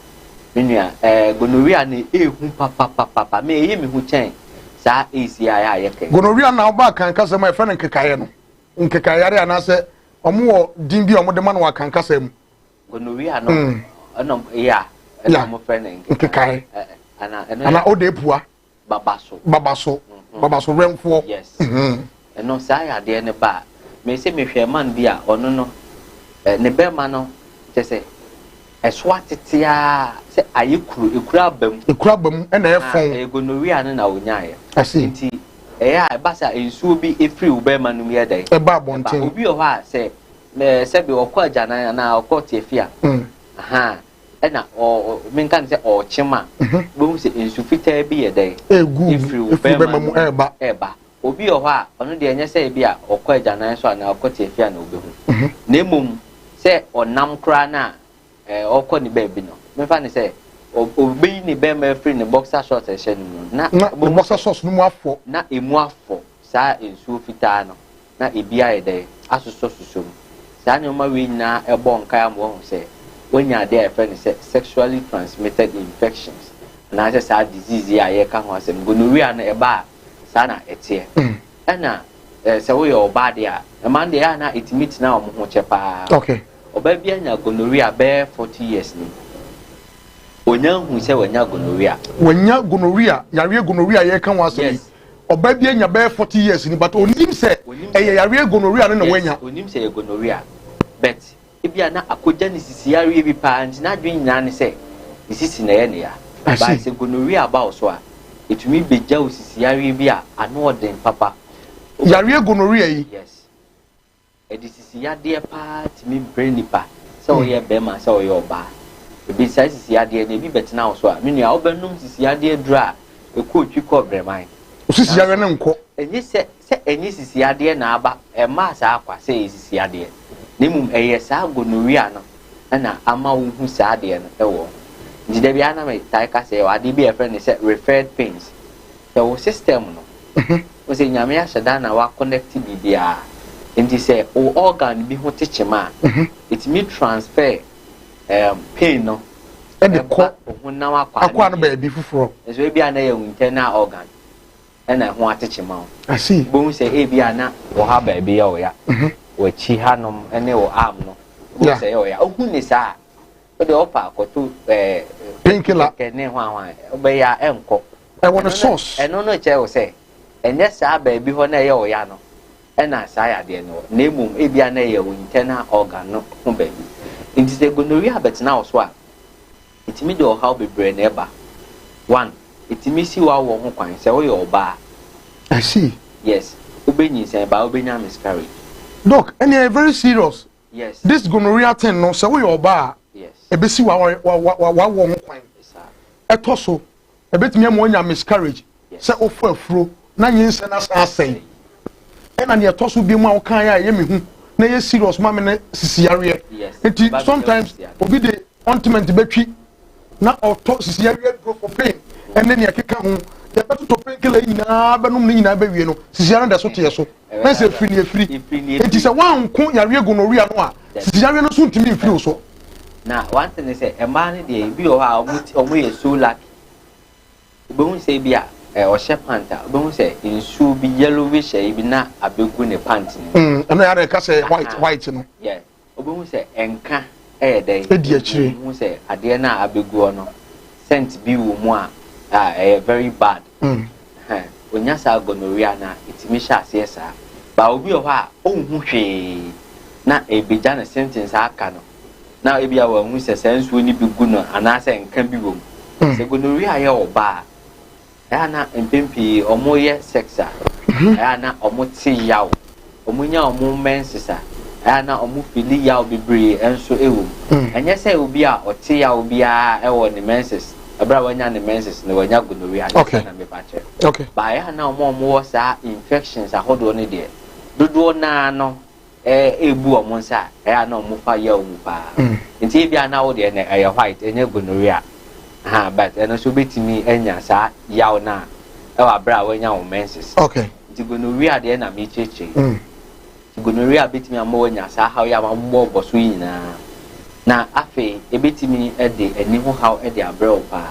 me nua, gonorrhea no ɛɛhu papapapapa. Me ɛyɛ me hu kyɛn saa AIDS yi a yɛ a yɛka yi. Gonorrhea na ɔba akan kasa mu a yɛfrɛ no nkekaeɛ no. Nkekaeɛ yare anaasɛ wɔn wɔ din bi a wɔde ma no wɔ akan kasa mu. Gonorrhea no ɛna yɛ a ɛna wɔn frɛ no nkekaeɛ. Ana ɛno Ana ɔde epua. Baba so. Baba so. Baba so wɛnfoɔ. Yes. Ɛno saa yadeɛ no ba a, me sɛ mehwɛ man bi a ɔno no ne bɛrima no kyɛ sɛ ɛso atete ara sɛ ayɛ kuro, ekuro aba mu. Ekuro aba mu ɛna ɛfɔn. Ɛyɛ gonorrhea no na ɔnyaeɛ. I see. Nti ɛyɛ a ɛba sɛ nsuo bi efiri wo bɛrima no mu yɛ dɛn? Ɛba abɔnten. Obi wɔ hɔ a sɛ sɛbi ɔkɔ agyanan anaa ɔkɔ tiafi a. Aha. Ɛna ɔ menka no sɛ ɔrekyem a, wobɛhu sɛ nsu fitaa bi yɛ dɛn? Egu Efiri wo efiri bɛrima bɛrima no mu mu ɛreba. ɛreba. Obi wɔ hɔ a, ɔno deɛ ɛnyɛ sɛ ebi a ɔkɔ agyanan so anaa ɔkɔ tiafi a na wobɛhu. Na mmom sɛ ɔnam koraa no a ɔrekɔ ne baabi no, memfa no sɛ ɔbɛyi ne bɛrima afiri ne boxer shorts a ɛhyɛ no mu no, na Na ne wobɛhu boxer sɛ shorts no mu afɔ. Na emu afɔ saa nsuo fitaa no. Na ebi ayɛ dɛn? Asosɔsosɔ mu. Saa nneɛma wei nyinaa bɔ nkae ama woahu sɛ woanya adeɛ a yɛfrɛ no sɛ sexually transmitted infections anaasɛ saa disease yi a yɛreka ho asɛm. Gonorrhea no ɛba a, saa na ɛteɛ. Ɛna sɛ woyɛ ɔbaa deɛ a, mmaa no deɛ ɛyɛ a na ɛtumi tena wɔn ho kyɛ paa. Ɔbaa bi anya gonorrhea bɛyɛ 40 years ni. Ɔnya nhu sɛ wanya gonorrhea. Wanya gonorrhea, yareɛ gonorrhea a yɛreka ho asɛm yi. Yes. Ɔbaa bi anya bɛyɛ 40 years ni but onim sɛ ɛyɛ yareɛ gonorrhea no na wanya. Yes, onim sɛ ɛyɛ gonorrhea but ebia na akogya ne sisi yareɛ bi paa nti n'adwene nyinaa ne sɛ ne sisi na ɛyɛ ne ya. I But see. sɛ gonorrhea ba wo so a, ɛtumi bɛgya wo sisi yareɛ bi a ano ɔden papa. Yareɛ gonorrhea yi? Yes. Ɛde sisi yadeɛ paa tumi brɛ nipa sɛ ɔyɛ bɛrima sɛ ɔyɛ ɔbaa. Ebi saa sisi yadeɛ no ebi bɛtena wo so a, me nua wobɛnom sisi yadeɛ aduro a ɛkɔ otwi kɔ brɛman. Sisi yadeɛ no nkɔ. Ɛnyɛ sɛ sɛ ɛnyɛ sisi yadeɛ na aba, ɛmmaa saa kwa sɛ ɛyɛ sisi yadeɛ. Na mmom ɛyɛ saa gonorrhea no na ama wohu saa adeɛ no wɔ ho. Nti da biara na metae ka sɛ yɛwɔ adeɛ bi a yɛfrɛ no sɛ referred pains. Sɛ wo system no, wo sɛ Nyame ahyɛ da na wa connect biribiara, nti sɛ wo organ bi ho te kyema a, ɛtumi transfer pain no ɛde kɔ ɛba wo honam akwaa akwaa no no bi. baabi foforɔ. Nso ebi a na ɛyɛ wo internal organ ɛna ɛho ate kyema wo. I see. Wobɛhu sɛ ebi a na wɔ ha baabi yɛ wo ya, w'akyi hanom ne wo arm no, wobɛhu sɛ ɛyɛ wo ya. Wohu ne saa a, wode ɔpa akɔto Painkiller. kɛkɛ ne hwanhwan, wobɛyɛ a ɛnkɔ. Ɛwɔ ne source. Ɛno no kyerɛ wo sɛ ɛnyɛ saa baabi hɔ na ɛyɛ wo ya no ɛna saa yadeɛ no wɔ, na mmom ebia na ɛyɛ wo internal organ no ho baabi. Nti sɛ gonorrhea bɛtena wo so a, ɛtumi de ɔhaw bebree na ɛba. One, ɛtumi si w'awoɔ ho kwan sɛ woyɛ ɔbaa. I see. Yes, wobɛnyinsɛn baa wobɛnya miscarriage. Doc, ɛnna ɛyɛ very serious. Yes. This gonorrhea thing no, sɛ woyɛ ɔbaa a, Yes. ɛbɛsi w'awoɔ ho kwan. Saa. Ɛtɔ so, ɛbɛtumi ama woanya miscarriage. Yes. Sɛ wofɔ afuro na nyinsɛn asan asɛe. Ɛna nea ɛtɔ so bi mu a wokan a ɛyɛ me hu na ɛyɛ serious ma me ne sisi yareɛ. Yes. Nti Ba bɛgya sometimes sisi yareɛ. obi de ointment bɛtwi na ɔtɔ sisi yareɛ duro for pain ɛne nea ɛkeka ho. Yɛbɛtotɔ painkiller yi nyinaa bɛnom ne nyinaa bɛwie no, sisi yareɛ no da so teɛ so. Na sɛ efiri ne efiri. Efiri ne Nti efiri. sɛ woanko yareɛ gonorrhea no a, sisi yareɛ no nso ntumi mfiri wo so. Na one thing is sɛ mmaa no deɛ ebi wɔ hɔ a wɔn yɛ so lucky. Wobɛhu sɛ ebi a ɔhyɛ pant a, wobɛhu sɛ nsuo bi yellowish ɛyi bi na abɛgu ne pant no mu. Ɛno yɛ adɛ ka sɛ white white no. Yeah, wobɛhu sɛ ɛnka ɛyɛ dɛn? Edi akyire. Wobɛhu sɛ adeɛ no a abɛgu hɔ no, scent bi wɔ mu a ɛyɛ very bad. Onya saa gonorrhea no a, ɛtumi hyɛ aseɛ saa. Ba obi wɔ hɔ a, ɔnhu hwee na ɛbɛgya ne symptoms aka no. Na ebi a wɔahu sɛ saa nsuo no bi gu no anaasɛ nka bi wɔ mu. Sɛ gonorrhea yɛ ɔbaa a, ɛyɛ a na mpɛn pii wɔyɛ sex a, ɛyɛ a na wɔte yaw. Wɔnya wɔn menses a, ɛyɛ a na wɔn fili yaw bebree nso wɔ mu. Ɛnyɛ sɛ obi a ɔte yaw biara wɔ ne menses, ɛberɛ a wanya ne menses no wanya gonorrhea, nyɛ saa na mepa kyerɛ. Okay. Ba ɛyɛ a na wɔn a wɔwɔ saa infections ahodoɔ no deɛ, dodoɔ naa no ebu wɔn nsa a, ɛyɛ a na wɔn fa yaw mu paa. Nti ebi a na wo deɛ no ɛyɛ white, ɛnyɛ gonorrhea. Ha, but ɛno nso wobɛtumi anya saa yaw no a ɛwɔ abere a wanya wo menses. Okay. Nti gonorrhea deɛ na mekyerɛkyerɛ yi. Nti gonorrhea bɛtumi ama woanya saa haw yi a mabobɔ bɔ so yi nyinaa. Na afei ɛbɛtumi de ani ho haw de abrɛ wo paa.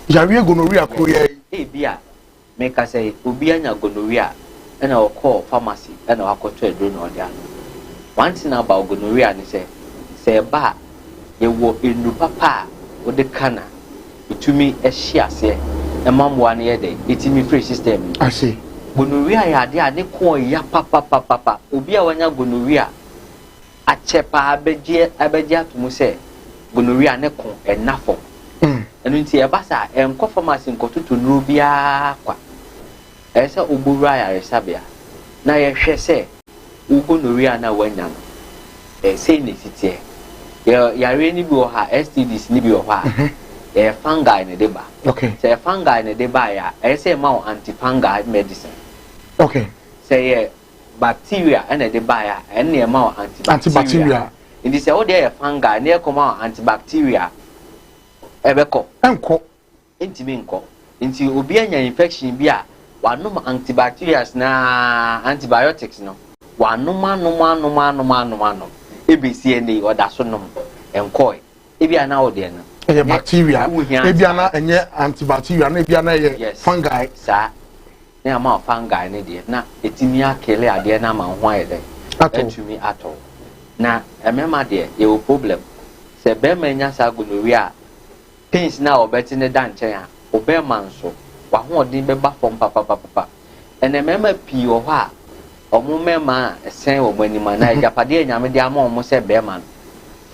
Yareɛ gonorrhea koro yi ara yi. Ebia meka sɛ obi anya gonorrhea ɛna ɔkɔɔ pharmacy ɛna wakɔtɔ aduro na ɔde anom. One thing about gonorrhea ne sɛ, sɛ ɛba a, yɛwɔ nnuru papa a wode ka no a, ɛtumi hye aseɛ ɛma mmoa no yɛ dɛn? Ɛtumi firi system no mu. I see. Gonorrhea yɛ adeɛ a ne ko ɔya papapapapa. Obi a wanya gonorrhea akyɛ paa bɛgye bɛgye ato mu sɛ gonorrhea ne ko ɛnna fam. Ɛno nti ɛba saa a, ɛnkɔ pharmacy nkɔtotɔ nnuro biara kwa. Ɛsɛ sɛ wobɔ wura ayaresabea na yɛhwɛ sɛ wo gonorrhea no a woanya no, eh, sei na ɛsi teɛ. Yɛ yareɛ no bi wɔ hɔ a, STDs no bi wɔ hɔ a, ɛyɛ fungi na ɛde ba. Okay. Sɛ ɛyɛ fungi na ɛde baeɛ a, ɛyɛ sɛ yɛma wo anti-fungi medicine. Okay. Sɛ ɛyɛ bacteria na ɛde baeɛ a, ɛno na yɛma wo antibacteria. Antibacteria. Nti sɛ wo deɛ yɛ fungi na yɛkɔma wo antibacteria a, ɛbɛkɔ? Ɛnkɔ. Ɛntumi nkɔ. Nti obi anya infection bi a, wanom antibacterials no ara, antibiotics no, wanom anom anom anom anom anom, ɛbɛsi ɛnnɛ yi ɔda so nom, ɛnkɔe. Ebia na wo deɛ no, Ɛyɛ bacteria. Ebia na ɛnyɛ antibacteria, na ebia na ɛyɛ fungi. Saa. Na ama wo fungi no deɛ, na ɛtumi akele adeɛ no ama wo ho ayɛ dɛn? Atumi atɔ wo. Na mmarima deɛ, yɛwɔ problem. Sɛ barima nya saa gonorrhea a, pains no a ɔbɛte no da nkyɛn a, ɔbarima nso, w'ahoɔden bɛba fam papapapapa. Ɛnɛ mmarima pii wɔ hɔ a, wɔn mmarima a ɛsɛn wɔn anim anaa agyapadeɛ a Nyame de ama wɔn sɛ barima no,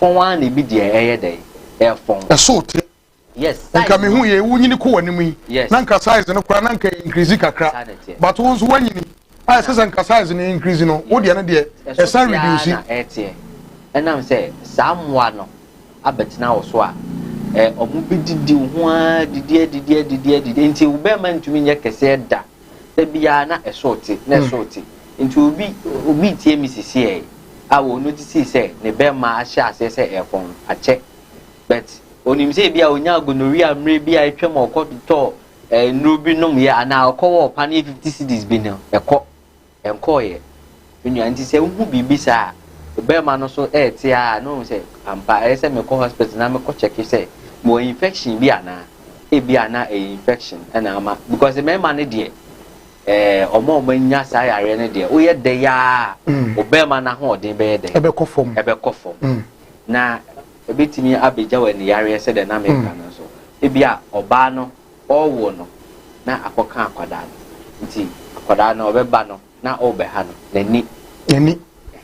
fɔn ara na ebi deɛ ɛyɛ dɛn? Ɛfɔn. Ɛso te. Yes, size Nka mehu no. yɛ wonyini kɔ w'anim yi. Yes. Na nka size no koraa na nka increase kakra. Saa na ɛteɛ. But wo nso woanyini. A ɛsɛ sɛ nka size no increase no, wo deɛ no deɛ Ɛso ɛsan te ara reduce. na ɛteɛ. Ɛnam sɛ saa mmoa no abɛtena wo so a, ɛ, wɔbɛdidi wo ho ara, didi adidi adidi adidi. Nti wo bɛrima ntumi nyɛ kɛseɛ da. Da biara na ɛso te, na ɛso te. Nti obi, obi retie me sisiɛ a wɔ notice sɛ ne bɛrima ahyɛ aseɛ sɛ ɛrefɔn, akyɛ. But onim sɛ ebi a onyaa gonorrhea mmerɛ bi a atwam a ɔkɔtotɔɔ eh, nnuro bi nomyɛ anaa ɔkɔwɔ ɔpaneɛ 50 cedis bi no, ɛkɔ. Ɛnkɔɔeɛ. Me nua, nti sɛ wohu biribi saa a, wo bɛrima no so ɛrete a na wahu sɛ ampa ɛyɛ sɛ mekɔ hospital na mekɔ check sɛ mewɔ infection bi anaa. Ebi a na ɛyɛ infection ɛna ama, because mmarima no deɛ ɛɛ wɔn a wɔanya saa yareɛ no deɛ woyɛ dɛ yaa wo bɛrima no ahoɔden bɛyɛ dɛ. Ɛbɛkɔ fam. Ɛbɛkɔ fam. Na ɛbɛtumi abɛgya wɔ aniyareɛ sɛdeɛ na meka no nso. Ebi a ɔbaa no ɔrewo no na akɔka akwadaa no, nti akwadaa no ɔbɛba no na ɔrebɛha no n'ani. N'ani.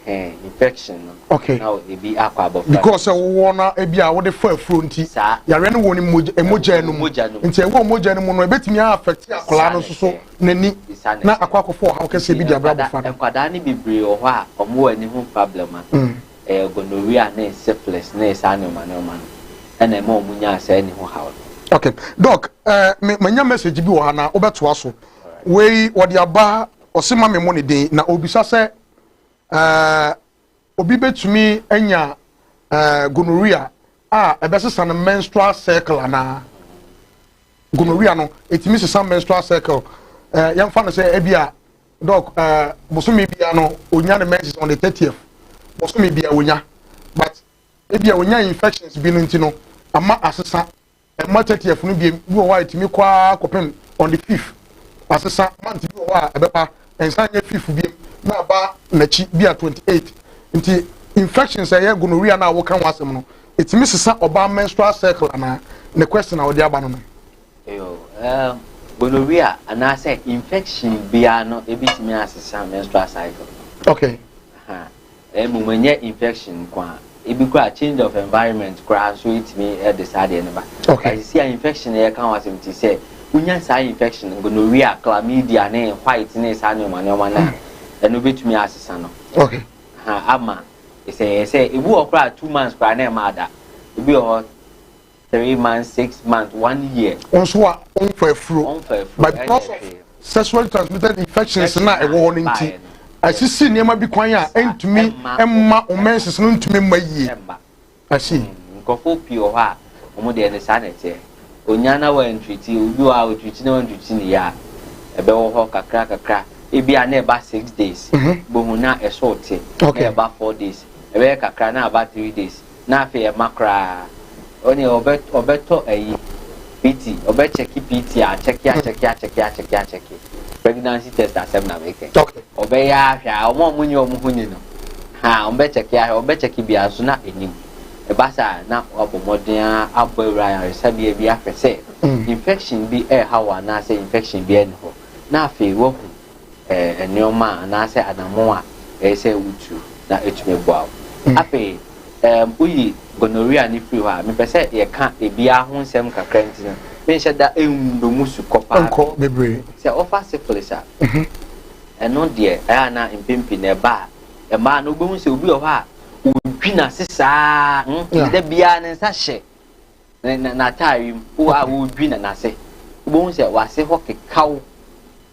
Ɛhɛn, infection no. Okay. Na ebi akɔ abɔfra. Because sɛ wowɔ na ebi a wode fa afuro nti. Saa. Yareɛ no wɔ ne mogya mogya no mu. Mogya no mu. Nti ɛwɔ mogya no mu no ebetumi a affect akwadaa no nso so n'ani. Na akɔ akɔfo ɔhaw kɛseɛ bi de abrɛ abɔfra no. Nkwadaa no bebree wɔ hɔ a wɔn wɔ ani ho problem a. Ɛyɛ gonorrhea ne syphilis ne saa nneɛma nneɛma no ɛna ɛma wɔn nyaa saa ani ho haw no. Okay, doc, eh, me manya message bi wɔ ha na wobɛtoa so. Wei wɔde aba ɔse ma me mmɔ ne din na obisa sɛ eh, obi bɛtumi anya eh, gonorrhea a ɛbɛsesa no menstrual cycle anaa? Gonorrhea no ɛtumi sesa menstrual cycle. Eh, yɛmfa no sɛ ebi a Doc, eh, bosome bia no onya ne menses on the 30th. Bosome bia onya. But ebia onya infections bi no nti no ama asesa. Ɛma 30th no biem bi wɔ hɔ a ɛtumi kɔ ara kɔpem on the 5th. Asesa month bi wɔ hɔ a ɛbɛba ɛnsan nyɛ 5th biem na aba n'akyi bi a 28. Nti infections a ɛyɛ gonorrhea no a woka ho asɛm no ɛtumi sesa ɔbaa menstrual cycle anaa? Ne question a ɔde aba no no. Eyo, um, gonorrhea anaasɛ infection biara no ebitumi asesa menstrual cycle no. Okay. Aha. Mmom ɛnyɛ infection nko a. Ebi koraa change of environment koraa nso etumi de saa deɛ no ba. Okay. But sisi a infection yɛ ka ho asɛm ti sɛ wonya saa infection gonorrhea, chlamydia ne white ne saa nneɛma nneɛma no a ɛno betumi asesa no. Okay. Aha, ama sɛ sɛ ebi wɔ koraa 2 months koraa na ɛma ada. Ebi wɔ hɔ 3 months, 6 months, one year. Wɔn nso a wɔnfa afuro. Wɔnfa afuro. But because of sexually transmitted infections na ɛwɔ hɔ no nti asisi nneɛma bi kwan a ɛntumi mma wɔn menses no ntumi mma yie. I see. Nkurɔfoɔ pii wɔ hɔ a wɔn deɛ no saa na ɛteɛ. Onya na wɔntreat, obi wɔ hɔ a ɔtreat na wɔntreat ne yie a, ɛbɛwɔ hɔ kakra kakra. Ebi a na ɛba 6 days, bohu na ɛso te, na ɛba 4 days, ɛbɛyɛ kakra na aba 3 days, na afei ɛma koraa. Ɔne ɔbɛtɔ ɛyi PT, ɔbɛkyɛke PT, akyɛke, akyɛke, akyɛke, akyɛke, akyɛke pregnancy test asɛm na mekɛ. Ɔbɛyɛ ahwɛ a ɔmo a ɔmo nyɛ ɔmo ho ni no ha, ɔbɛkyɛke ahwɛ, ɔbɛkyɛke bia so na enim. Ɛba saa na wabɔ mmɔden a abɔ awura ayaresabea bi ahwɛ sɛ infection bi ɛɛha wɔ anaasɛ infection bi ɛni hɔ, na afei wahu nneɛma a anaasɛ anammɔn a ɛyɛ sɛ wotu na etumi boa wo. Afei woyi gonorrhea ne firi hɔ a, mepɛ sɛ yɛka ebiara ho nsɛm kakra, nti no menhyɛ da nnɔ mu sukɔ paa. Nkɔ bebree. Sɛ ɔfa syphilis a, ɛno deɛ ɛyɛ ana mpempem na ɛba a, mmaa no wobɛhu sɛ obi wɔ hɔ a ɔdwi n'ase saa da biara ne nsa hyɛ n'ataare mu wo a wɔdwi na n'ase, wobɛhu sɛ w'ase hɔ kekaw,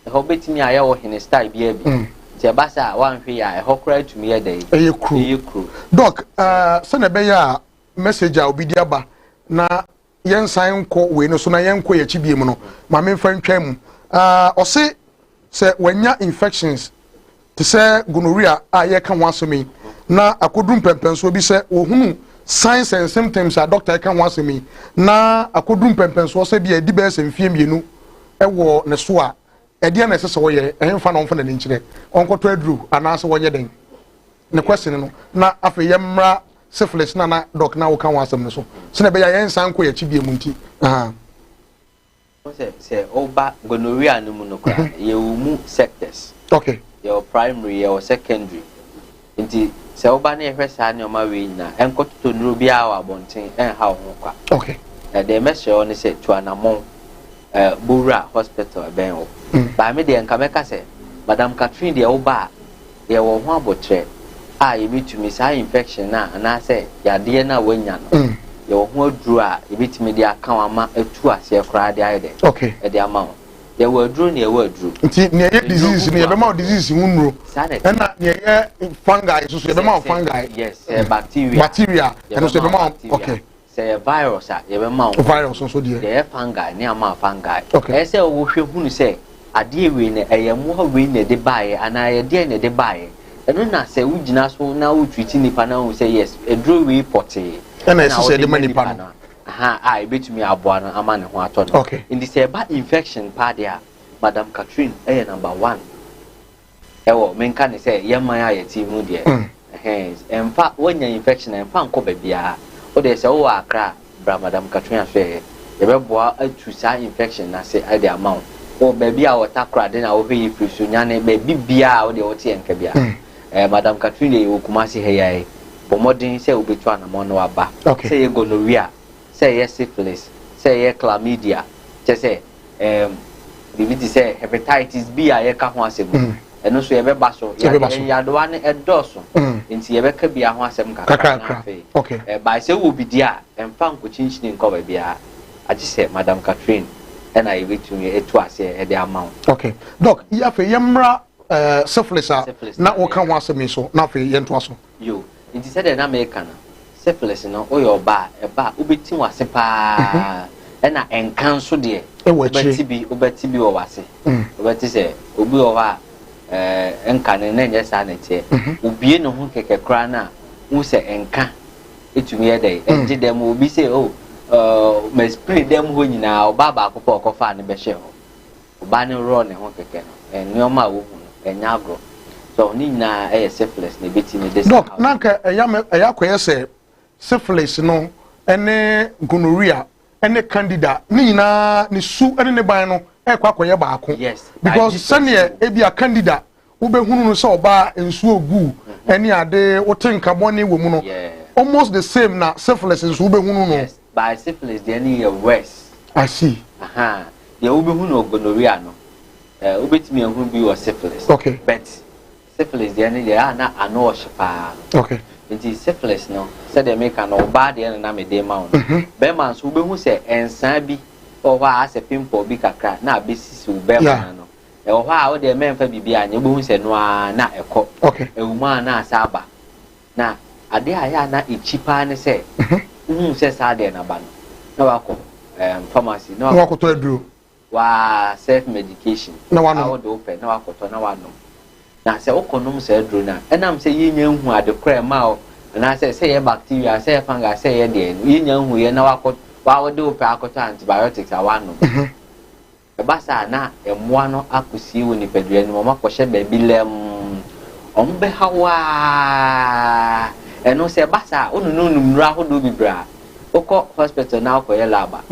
ɛhɔ bɛtumi ayɛ wɔ hene style biara bi. Nti ɛba sɛ a woanhwɛ yi a, ɛhɔ koraa tumi yɛ dɛ. Ɛyɛ kuro. Ɛyɛ kuro. Doc, sɛnɛ ɛbɛyɛ a message a obi di aba na yɛnsan nkɔ wei no so na yɛnkɔ yɛn akyi bie mu no, maame nfa ntwa mu. Ɔse sɛ wanya infections te sɛ gonorrhea a yɛka ho asɛm yi na akoduru mpɛmpɛnsoɔ bi sɛ ohunu signs and symptoms a doctor ɛka ho asɛm yi na akoduru mpɛmpɛnsoɔ sɛ bi a ɛdi bɛyɛ sɛ mfie 2 ɛwɔ ne so a, ɛdeɛ na ɛsɛ sɛ wɔyɛ? Ɛhemfa na ɔmfa n'ani nkyerɛ, ɔnkɔtɔ aduro anaasɛ wɔnyɛ dɛn? Ne question no na afei yɛmmra syphilis na doc na woka ho asɛm no so sɛnɛ ɛbɛyɛ a yɛnsan nkɔ yɛkyi bie mu nti. Sɛ ɔba gonorrhea no mu no koraa, yɛwɔ mu sectors. Yɛwɔ primary, yɛwɔ secondary. Nti sɛ woba ne yɛhwɛ saa nneɛma wei nyinaa, ɛnkɔtotɔ nnuro biara wɔ abɔnten, ɛnha wo ho kwa. Ɛdeɛ mɛsrɛ wo ne sɛ tu anammɔn bowura hospital ɛbɛn wo. Baame deɛ nka mɛka sɛ Madam Catherine deɛ, woba a yɛwɔ ho abɔtrɛ a yɛbɛtumi saa infection no a anaasɛ yadeɛ no a woanya no, yɛwɔ ho aduro a yɛbɛtumi de aka wo ama atu aseɛ koraa de ayɛ dɛ ɛde ama wo. Yɛwɔ aduro ne yɛwɔ aduro. Nti nea ɛyɛ disease no, yɛbɛma wo disease ho nnuro. Saa na ɛte. Ɛna nea ɛyɛ fungi nso so, yɛbɛma wo fungi. Yes, sɛ bacteria. Bacteria ɛno nso yɛbɛma wo. Bacteria. Sɛ yɛ virus a, yɛbɛma wo. Virus nso deɛ. Deɛ ɛyɛ fungi ne ama fungi. Ɛyɛ sɛ wohwɛ hunu sɛ adeɛ wei no ɛyɛ mmoa wei na ɛde baeɛ anaa ɛyɛ deɛ na ɛde baeɛ. Ɛno na sɛ wogyina so na wotreat nipa na wohu sɛ yes, aduro wei pɔtee ɛna ɛsɛ sɛ yɛde ma nipa no. Aha a ebɛtumi aboa no ama ne ho atɔ no. Nti sɛ ɛba infection paa deɛ a, Madam Catherine ɛyɛ number one ɛwɔ menka ne sɛ yɛn man a yɛte mu deɛ. Ɛhɛn, ɛmfa woanya infection a, ɛmfa nkɔ baabiara. Wode sɛ wowɔ Akra a, bra Madam Catherine ahwɛeɛ, yɛbɛboa atu saa infection n'ase de ama wo. Wɔ baabi a wɔta korade na wohwɛ yi firi so nyane baabi biara a wode wote yɛn nka biara, Madam Catherine deɛ, yɛwɔ Kumase ha yi ara yi. Bɔ mmɔden sɛ wobɛtu anammɔn na waba. Sɛ ɛyɛ gonorrhea, sɛ ɛyɛ syphilis, sɛ ɛyɛ chlamydia, kyɛ sɛ biribi te sɛ hepatitis B a yɛka ho asɛm, ɛno nso yɛbɛba so. Yɛbɛba so. Yadewa no ɛdɔɔso, nti yɛbɛka bia ho asɛm kakra na Kakra. afei bae sɛ wɔ bi di a, ɛmfa nkɔkyinkyini nkɔ baabiara agye sɛ Madam Catherine ɛna yɛbɛtumi ɛtu aseɛ ɛde ama wo. Okay doc, yi afei yɛmmra syphilis a Syphilis na na woka ho asɛm yi so na afei yɛntoa so. Yo, nti sɛdeɛ na meka no, syphilis no, woyɛ ɔba a, ɛba a wobɛti w'ase paa, ɛna ɛnka nso deɛ ɛwɔ akyire. Wobɛte bi wɔ w'ase. Wobɛte sɛ obi wɔ hɔ a ɛnka no na ɛnyɛ saa na ɛteɛ. Obie ne ho kɛkɛ koraa no a, wohu sɛ ɛnka ɛtumi yɛ dɛ ɛgye dɛm. Obi sɛ o ma spray dɛm hɔ nyinaa, ɔbaa baako pɛ ɔkɔfaa ne bɛhyɛ hɔ, ɔbaa no rɔ ne ho kɛkɛ no, nneɛma a wohu no ɛnyɛ agorɔ so. Ne nyinaa ɛyɛ syphilis na ebɛtumi de saa Doc, na nka ɛyɛ ɛyɛ akɔyɛ sɛ syphilis no ɛne gonorrhea ɛne candida ne nyinaa ne su ɛne ne ban no ɛkɔ akɔyɛ baako. Yes. Because sɛneɛ ebi a candida wobɛhunu no sɛ ɔbaa nsuo gu ɛne ade wote nkabɔne wɔ mu no, almost the same na syphilis nso wobɛhunu no. Yes, but syphilis deɛ ne yɛ worse. I see. Aha deɛ wobɛhu no gonorrhea no, wobɛtumi ahu bi wɔ syphilis. But syphilis deɛ ne deɛ a na ano ɔhye paa. Nti syphilis no, sɛdeɛ meka no, ɔbaa deɛ no na mede ma wo no. Bɛrima nso wobɛhu sɛ nsaa bi wɔ hɔ a asɛ pimple bi kakra na abɛsisi wo bɛrima no. Ɛwɔ hɔ a wode mɛmfa biribi anyɛ, wobɛhu sɛ no ara na ɛkɔ. Ɛwɔ mu a na asa aba. Na adeɛ a ɛyɛ a na ɛkyi paa ne sɛ wohu sɛ saa deɛ naba no na wakɔ pharmacy na na wakɔtɔ aduro. Waa self medication. Na wanom. A wode wopɛ na wakɔtɔ na wanom. Na sɛ wokɔnom saa aduro no a, ɛnam sɛ yɛnnya nhu ade korɔ a ɛma wo, anaasɛ sɛ ɛyɛ bacteria, sɛ ɛyɛ fungus, sɛ ɛyɛ deɛn no, yɛnnya nhuiɛ na wakɔ, waa wode wopɛ akɔtɔ antibiotics a wanom. Ɛba saa a, na mmoa no akɔsie wɔ nipadua no mu, wɔakɔhyɛ baabi lɛmm. Wɔbɛha wo ara. Ɛno sɛ ɛba saa a, wonononnom nnuro ahodoɔ bebree a, wokɔ hospital na wokɔyɛ lab a,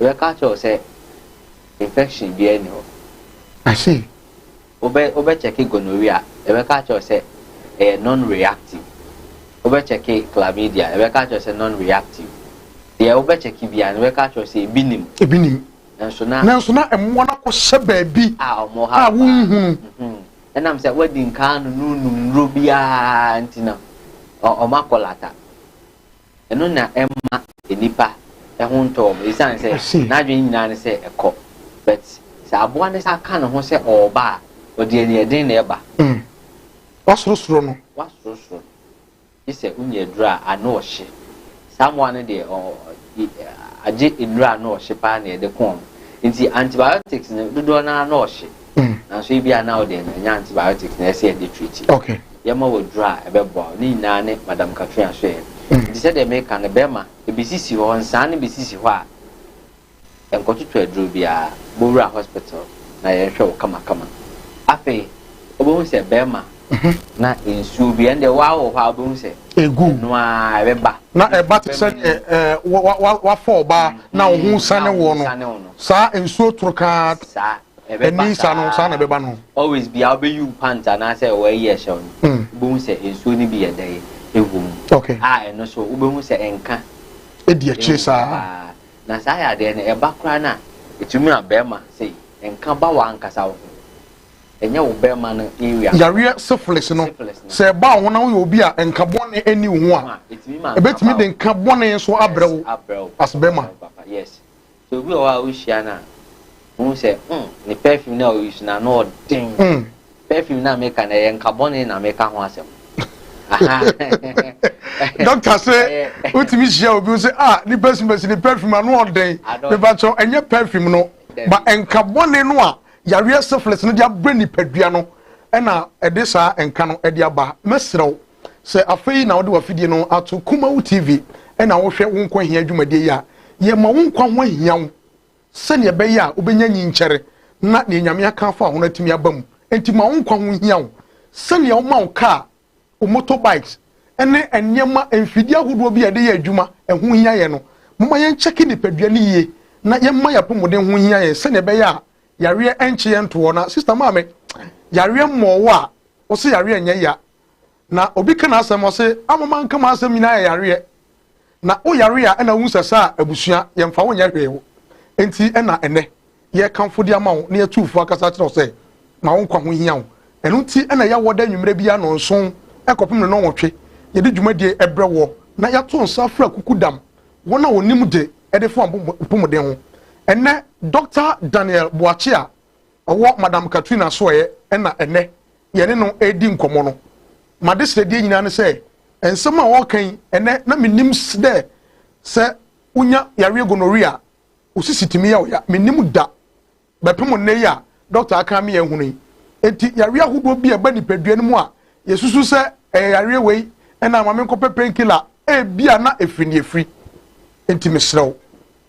wɔbɛka akyerɛ wo sɛ infection biara nni hɔ. I see. Wobɛ wobɛkyɛke gonorrhea, yɛbɛka akyerɛ wo sɛ ɛyɛ non-reactive. Wobɛkyɛke chlamydia, yɛbɛka akyerɛ wo sɛ non-reactive. Deɛ wobɛkyɛke biara no, yɛbɛka akyerɛ wo sɛ ebi nim. Ebi nim. Nanso na. Nanso na mmoa no akɔhyɛ baabi. A wɔn ha a wonhunu. Ɛnam sɛ woadi nkan anononnom nnuro biara nti no, wɔn akɔ lata. Ɛno na ɛmma nnipa ho ntɔ wɔn esiane sɛ n'adwene nyinaa ne sɛ ɛkɔ. But sɛ aboa no san ka ne ho sɛ ɔreba a, ɔde aniɛden na ɛba. Mm. Wasorosoro no. Wasorosoro no. Gye sɛ wonya aduru a ano ɔhye. Saa mmoa no deɛ, agye nnuru a ano ɔhye paa na yɛde ko wɔn. Nti antibiotics no dodoɔ no ara ano ɔhye. Nanso ebi a na wo deɛ no ɛnyɛ antibiotics na ɛsɛ yɛde treat. Okay. Yɛma wo aduru a ɛbɛboa wo. Ne nyinaa ne Madam Katrina so yɛ. Nti sɛdeɛ meka no bɛrima ebesisi hɔ, nsaa no besisi hɔ a, nkɔtoto aduro biara, bɔ wura hospital na yɛnhwɛ wo kamakama. Afei wobɛhu sɛ bɛrima na nsuo bi, ɛndeɛ waa wɔ hɔ a wobɛhu sɛ Egu. ɛno ara ɛbɛba. Na ɛba te sɛ deɛ ɛɛ wa wa wafa ɔbaa na wo ho sane woɔ no, saa nsuo toro kaa Saa ɛbɛba ani sa no saa na ɛbɛba no. Always bia wobɛyi wo pant anaasɛ wɔayi ɛhyɛ wo no, wobɛhu sɛ nsuo no bi yɛ dɛn ɛwɔ mu. Okay. A ɛno so wobɛhu sɛ ɛnka Ɛdi akyire ɛwɔ mu saa. paa. Na saa yadeɛ no ɛba koraa no a, ɛtumi ma bɛrima sei, ɛnka ba w'ankasa wo ho. Ɛnyɛ wo bɛrima no area. Yareɛ syphilis no, Syphilis no. sɛ ɛba wo ho na woyɛ obi a nka bɔne nni wo ho a, Ɛtumi ma nka ɛbɛtumi ba de wo. nka bɔne nso abrɛ wo Yes, abrɛ wo. as bɛrima. Papa, yes. Sɛ obi wɔ hɔ a wohyia no a, wohu sɛ mm, ne perfume no a ɔuse no ano ɔden. Perfume no a meka no, ɛyɛ nka bɔne na meka ho asɛm. Doctor sɛ wotumi hyia obi sɛ ah nipa simasi ne perfume ano ɔden. Mepakyɛw ɛnyɛ perfume no, ba nka bɔne no a yareɛ syphilis no de abrɛ nipadua no ɛna ɛde saa nka no ɛde aba. Mɛsrɛ wo sɛ afei na wode w'afidie no ato Kumawu TV ɛna wohwɛ wo nkwa hia dwumadie yi a, yɛma wo nkwa ho ahia wo sɛnea ɛbɛyɛ a wobɛnya nyinkyɛre na nea Nyame aka afa ho no atumi aba mu. Enti ma wo nkwa ho hia wo sɛnea woma wo kaa, wo motorbikes ne nneɛma mfidie ahodoɔ bi a yɛde yɛ adwuma ɛho hia yɛn no. Momma yɛnkyɛke nipadua no yie na yɛmma yɛn apɔmuden ho hia yɛn sɛnea ɛbɛyɛ a yareɛ ɛnkye yɛn ntoɔ. Na sista maame, yareɛ mmɔɔ wo a, wo se yareɛ nyɛ ya. Na obi ka n'asɛm ɔse, amoma nka m'asɛm nyinaa yɛ yareɛ. Na wo yare a ɛna wohu sɛ saa abusua yɛmfa wo nyɛ hwee wo. Enti ɛna ɛnɛ yɛkamfo de ama wo na yɛtu fo akasa akyerɛ wo sɛ ma wo nkwa ho hia wo. Ɛno nti ɛna yɛawɔ da anwummerɛ biara nnɔnson kɔpem ne nnɔnwɔtwe yɛde dwumadie ɛbrɛ woɔ na yɛato nsa afrɛ akukudam wɔn a wɔnim de de fa wɔn apɔmuden ho. Ɛnɛ Dɔkta Daniel Boakye a ɔwɔ Madam Katrina Asoɛeɛ ɛna ɛnɛ yɛne no redi nkɔmmɔ no. M'adesrɛdeɛ nyinaa ne sɛ nsɛm a ɔreka yi ɛnɛ na menim dɛ sɛ wonya yareɛ gonorrhea a wo sisi tumi yɛ wo ya. Menim da bɛpem nnɛ yi a dɔkta aka ama yɛahunu yi. Enti yareɛ ahodoɔ bi a ɛba nipadua no mu a yɛsusu sɛ ɛyɛ yareɛ wei ɛna ma menkɔpɛ painkiller ebia na ɛfiri ne ɛfiri. Enti mesrɛ wo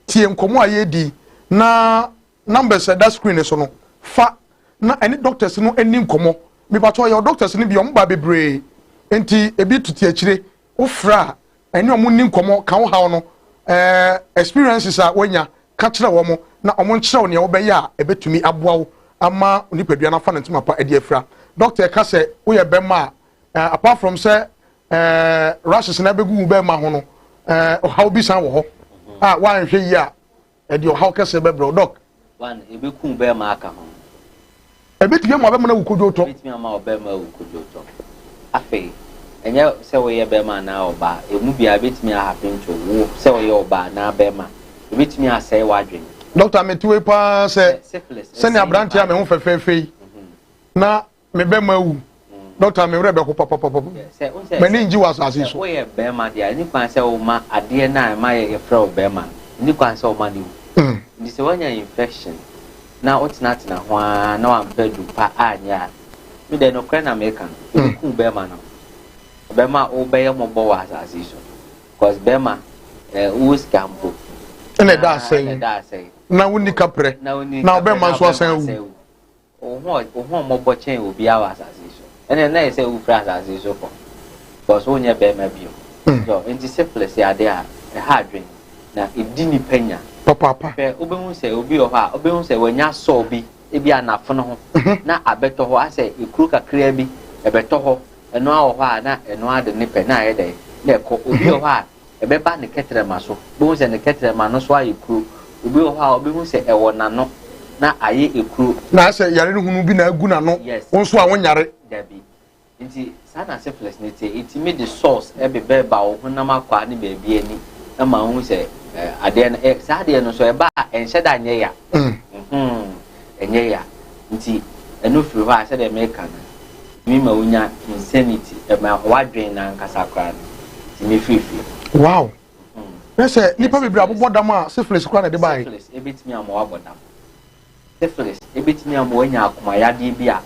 tie nkɔmmɔ a yɛredi yi na numbers a ɛda screen no so no fa na ɛne doctors no nni nkɔmmɔ. Mepatɔ yɛwɔ doctors no bi wɔn ba bebree nti ebi tete akyire wofrɛ a ɛne wɔn nni nkɔmmɔ ka wo haw no ɛɛ experiences a woanya ka kyerɛ wɔn na wɔn nkyerɛ wo nea wobɛyɛ a ɛbɛtumi aboa wo ama nipadua no afa ne ntoma pa adi afira. Doctor ɛka sɛ woyɛ bɛrima a ɛɛ apart from sɛ ɛɛ rashes na ɛbɛgu wo bɛrima ho no ɛɛ ɔhaw bi san wɔ hɔ a woanhwɛ yie a Ɛde ɔhaw kɛseɛ bɛbrɛ wo. Dɔk. One, ɛbɛku bɛrima aka ho. Ɛbɛtumi ama ɔbɛrima no awu kodwootɔ. Ɛbɛtumi ama ɔbɛrima awu kodwootɔ. Afei, ɛnyɛ sɛ woyɛ bɛrima anaa ɔbaa, ɛmu biara ɛbɛtumi a happen to wo sɛ woyɛ ɔbaa anaa bɛrima. Ɛbɛtumi asɛe w'adwene. Dɔkta, mete wei paa sɛ Syphilis, sɛnea ɛsɛe aberanteɛ a nipa me ho adwene. fɛfɛɛfɛ yi na me bɛrima awu. Dɔkta, me werɛ bɛho papapapa. M'ani ngye wɔ asase yi Sɛ so. woyɛ bɛrima deɛ a, ɛni kwan sɛ woma adeɛ no a ɛma yɛfrɛ wo bɛrima no, ɛni kwan sɛ woma no wu. Nti sɛ woanya infection na wotenatena ho ara na wampɛ adu pa anyɛ a, me deɛ nokorɛ na meka no, ɛbɛku bɛrima no. Ɛbɛma wobɛyɛ mmɔbɔ wɔ asase yi so. Cause bɛrima, eh, wowɔ sika mpo. Ɛna ɛda asɛn. Ɛna ɛda asɛn. Na wonni kaprɛ. Na wonni kaprɛ. Na ɔbɛrima nso asan awu. Wo ho wo ho mmɔbɔ kyɛn obiara wɔ asase yi so. Ɛnna na ɛyɛ sɛ wofiri asase yi so kɔ. Because wonyɛ bɛrima bio. So nti syphilis yɛ ade a ɛha adwene na ɛdi nipa nya. Papaapa. Hwɛ wobɛhu sɛ obi wɔ hɔ a wobɛhu sɛ wanya sɔɔ bi ebi a n'afono ho na abɛtɔ hɔ asɛ ekuro kakraa bi ɛbɛtɔ hɔ ɛno ara wɔ hɔ a na ɛno ara de ne pɛ na ayɛ dɛn na ɛkɔ. Obi wɔ hɔ a ɛbɛba ne kɛtrɛma so. Wobɛhu sɛ ne kɛtrɛma no so ayɛ kuro. Obi wɔ hɔ a, wobɛhu sɛ ɛwɔ n'ano na ayɛ ekuro. Na ayɛ sɛ yare no hunu bi na agu n'ano. Yes. Wo nso a wonyare. Dabi. Nti saa na syphilis no teɛ. Ɛtumi de sores bebɛba wo honam akwaa ne baabi ani ma wohu sɛ adeɛ no, saa adeɛ no nso ɛba a ɛnhyɛ da nyɛ ya. Ɛnyɛ ya. Nti ɛno firi hɔ a sɛdeɛ meka no, Tumi ma wonya insanity, ɛma w'adwene no ankasa koraa no tumi firifiri. Wow! Na sɛ nipa bebree abobɔ dam a syphilis koraa na ɛde bae. Syphilis ebetumi ama wabɔ dam. Syphilis ebetumi ama wanya akoma yadeɛ bi a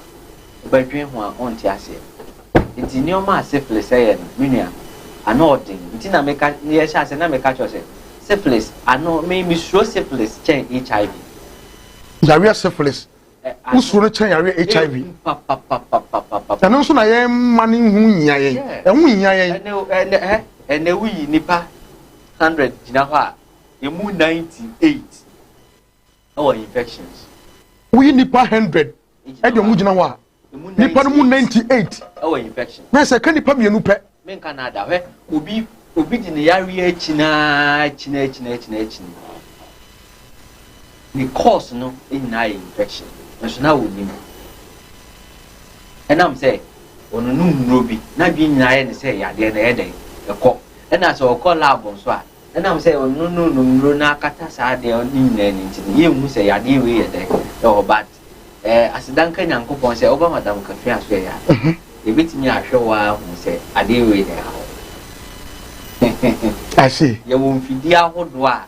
wobɛdwen ho a wonte aseɛ. Nti nneɛma a syphilis ɛyɛ no, me nua, ano ɔden. Nti na meka yɛhyɛ ase na meka kyerɛ sɛ syphilis ano me mesuro syphilis kyɛn HIV. Yareɛ syphilis Wo suro no kyɛn yareɛ HIV. Ɛno nso na yɛn mma no ho nhia yɛn. Ɛho nhia yɛn. Ɛnɛ woyi nipa 100 gyina hɔ a, emu 98 ɛwɔ infections. Woyi nipa 100 ɛde ɔmo gyina hɔ a, nipa no mu 98 ɛwɔ infection. Na sɛ ɛka nipa mmienu pɛ. Menka na ada hwɛ obi obi di ne yareɛ akyi naa akyi na akyi na akyi na akyi. Ne cause no nyinaa yɛ infection nso na ɔnnim. Ɛnam sɛ ɔnonom nnuro bi, n'adwene nyinaa yɛ ne sɛ yadeɛ no ɛyɛ dɛn ɛkɔ. Ɛna sɛ ɔkɔ lab nso a, ɛnam sɛ ɔnonom nnuro no akata saa adeɛ no nyinaa ni nti no, yɛnhu sɛ yadeɛ wei yɛ dɛn ɛwɔ hɔ. But eh, aseda nka Nyankopɔn sɛ woba Madam Kafia so ɛyɛ a, yɛbɛtumi ahwɛ wo ara ahu sɛ adeɛ wei na ɛha wo. I see. Yɛwɔ mfidie ahodoɔ a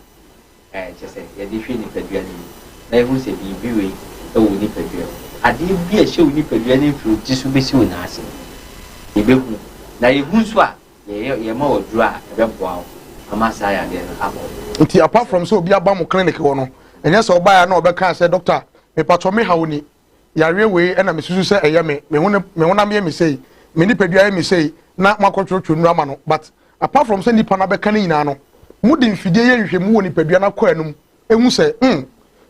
Kyerɛ sɛ, yɛde hwɛ nipadua no mu na yɛhu sɛ biribi wei wɔ wo nipadua mu. Adeɛ bi a ɛhyɛ wo nipadua no mfiri wo ti so bɛsi wo nan ase no, yɛbɛhu. Na yɛhu nso a, yɛyɛ yɛma wo aduro a ɛbɛboa wo ama saa yadeɛ no akɔ. Nti apart from sɛ obi aba mo clinic hɔ no, ɛnyɛ sɛ ɔbaeɛ a na ɔbɛkaa sɛ doctor mepatwɔ me haw ni, yareɛ wei ɛna mesusu sɛ ɛyɛ me, me ho me honam yɛ me sei, me nipadua yɛ me sei, na moakɔtwerɛtwerɛ nnuro ama no. But apart from sɛ nipa no abɛka ne nyinaa no, mode mfidie yɛ nhwehwɛmu wɔ nipadua no akwaa no mu ehu sɛ hmm,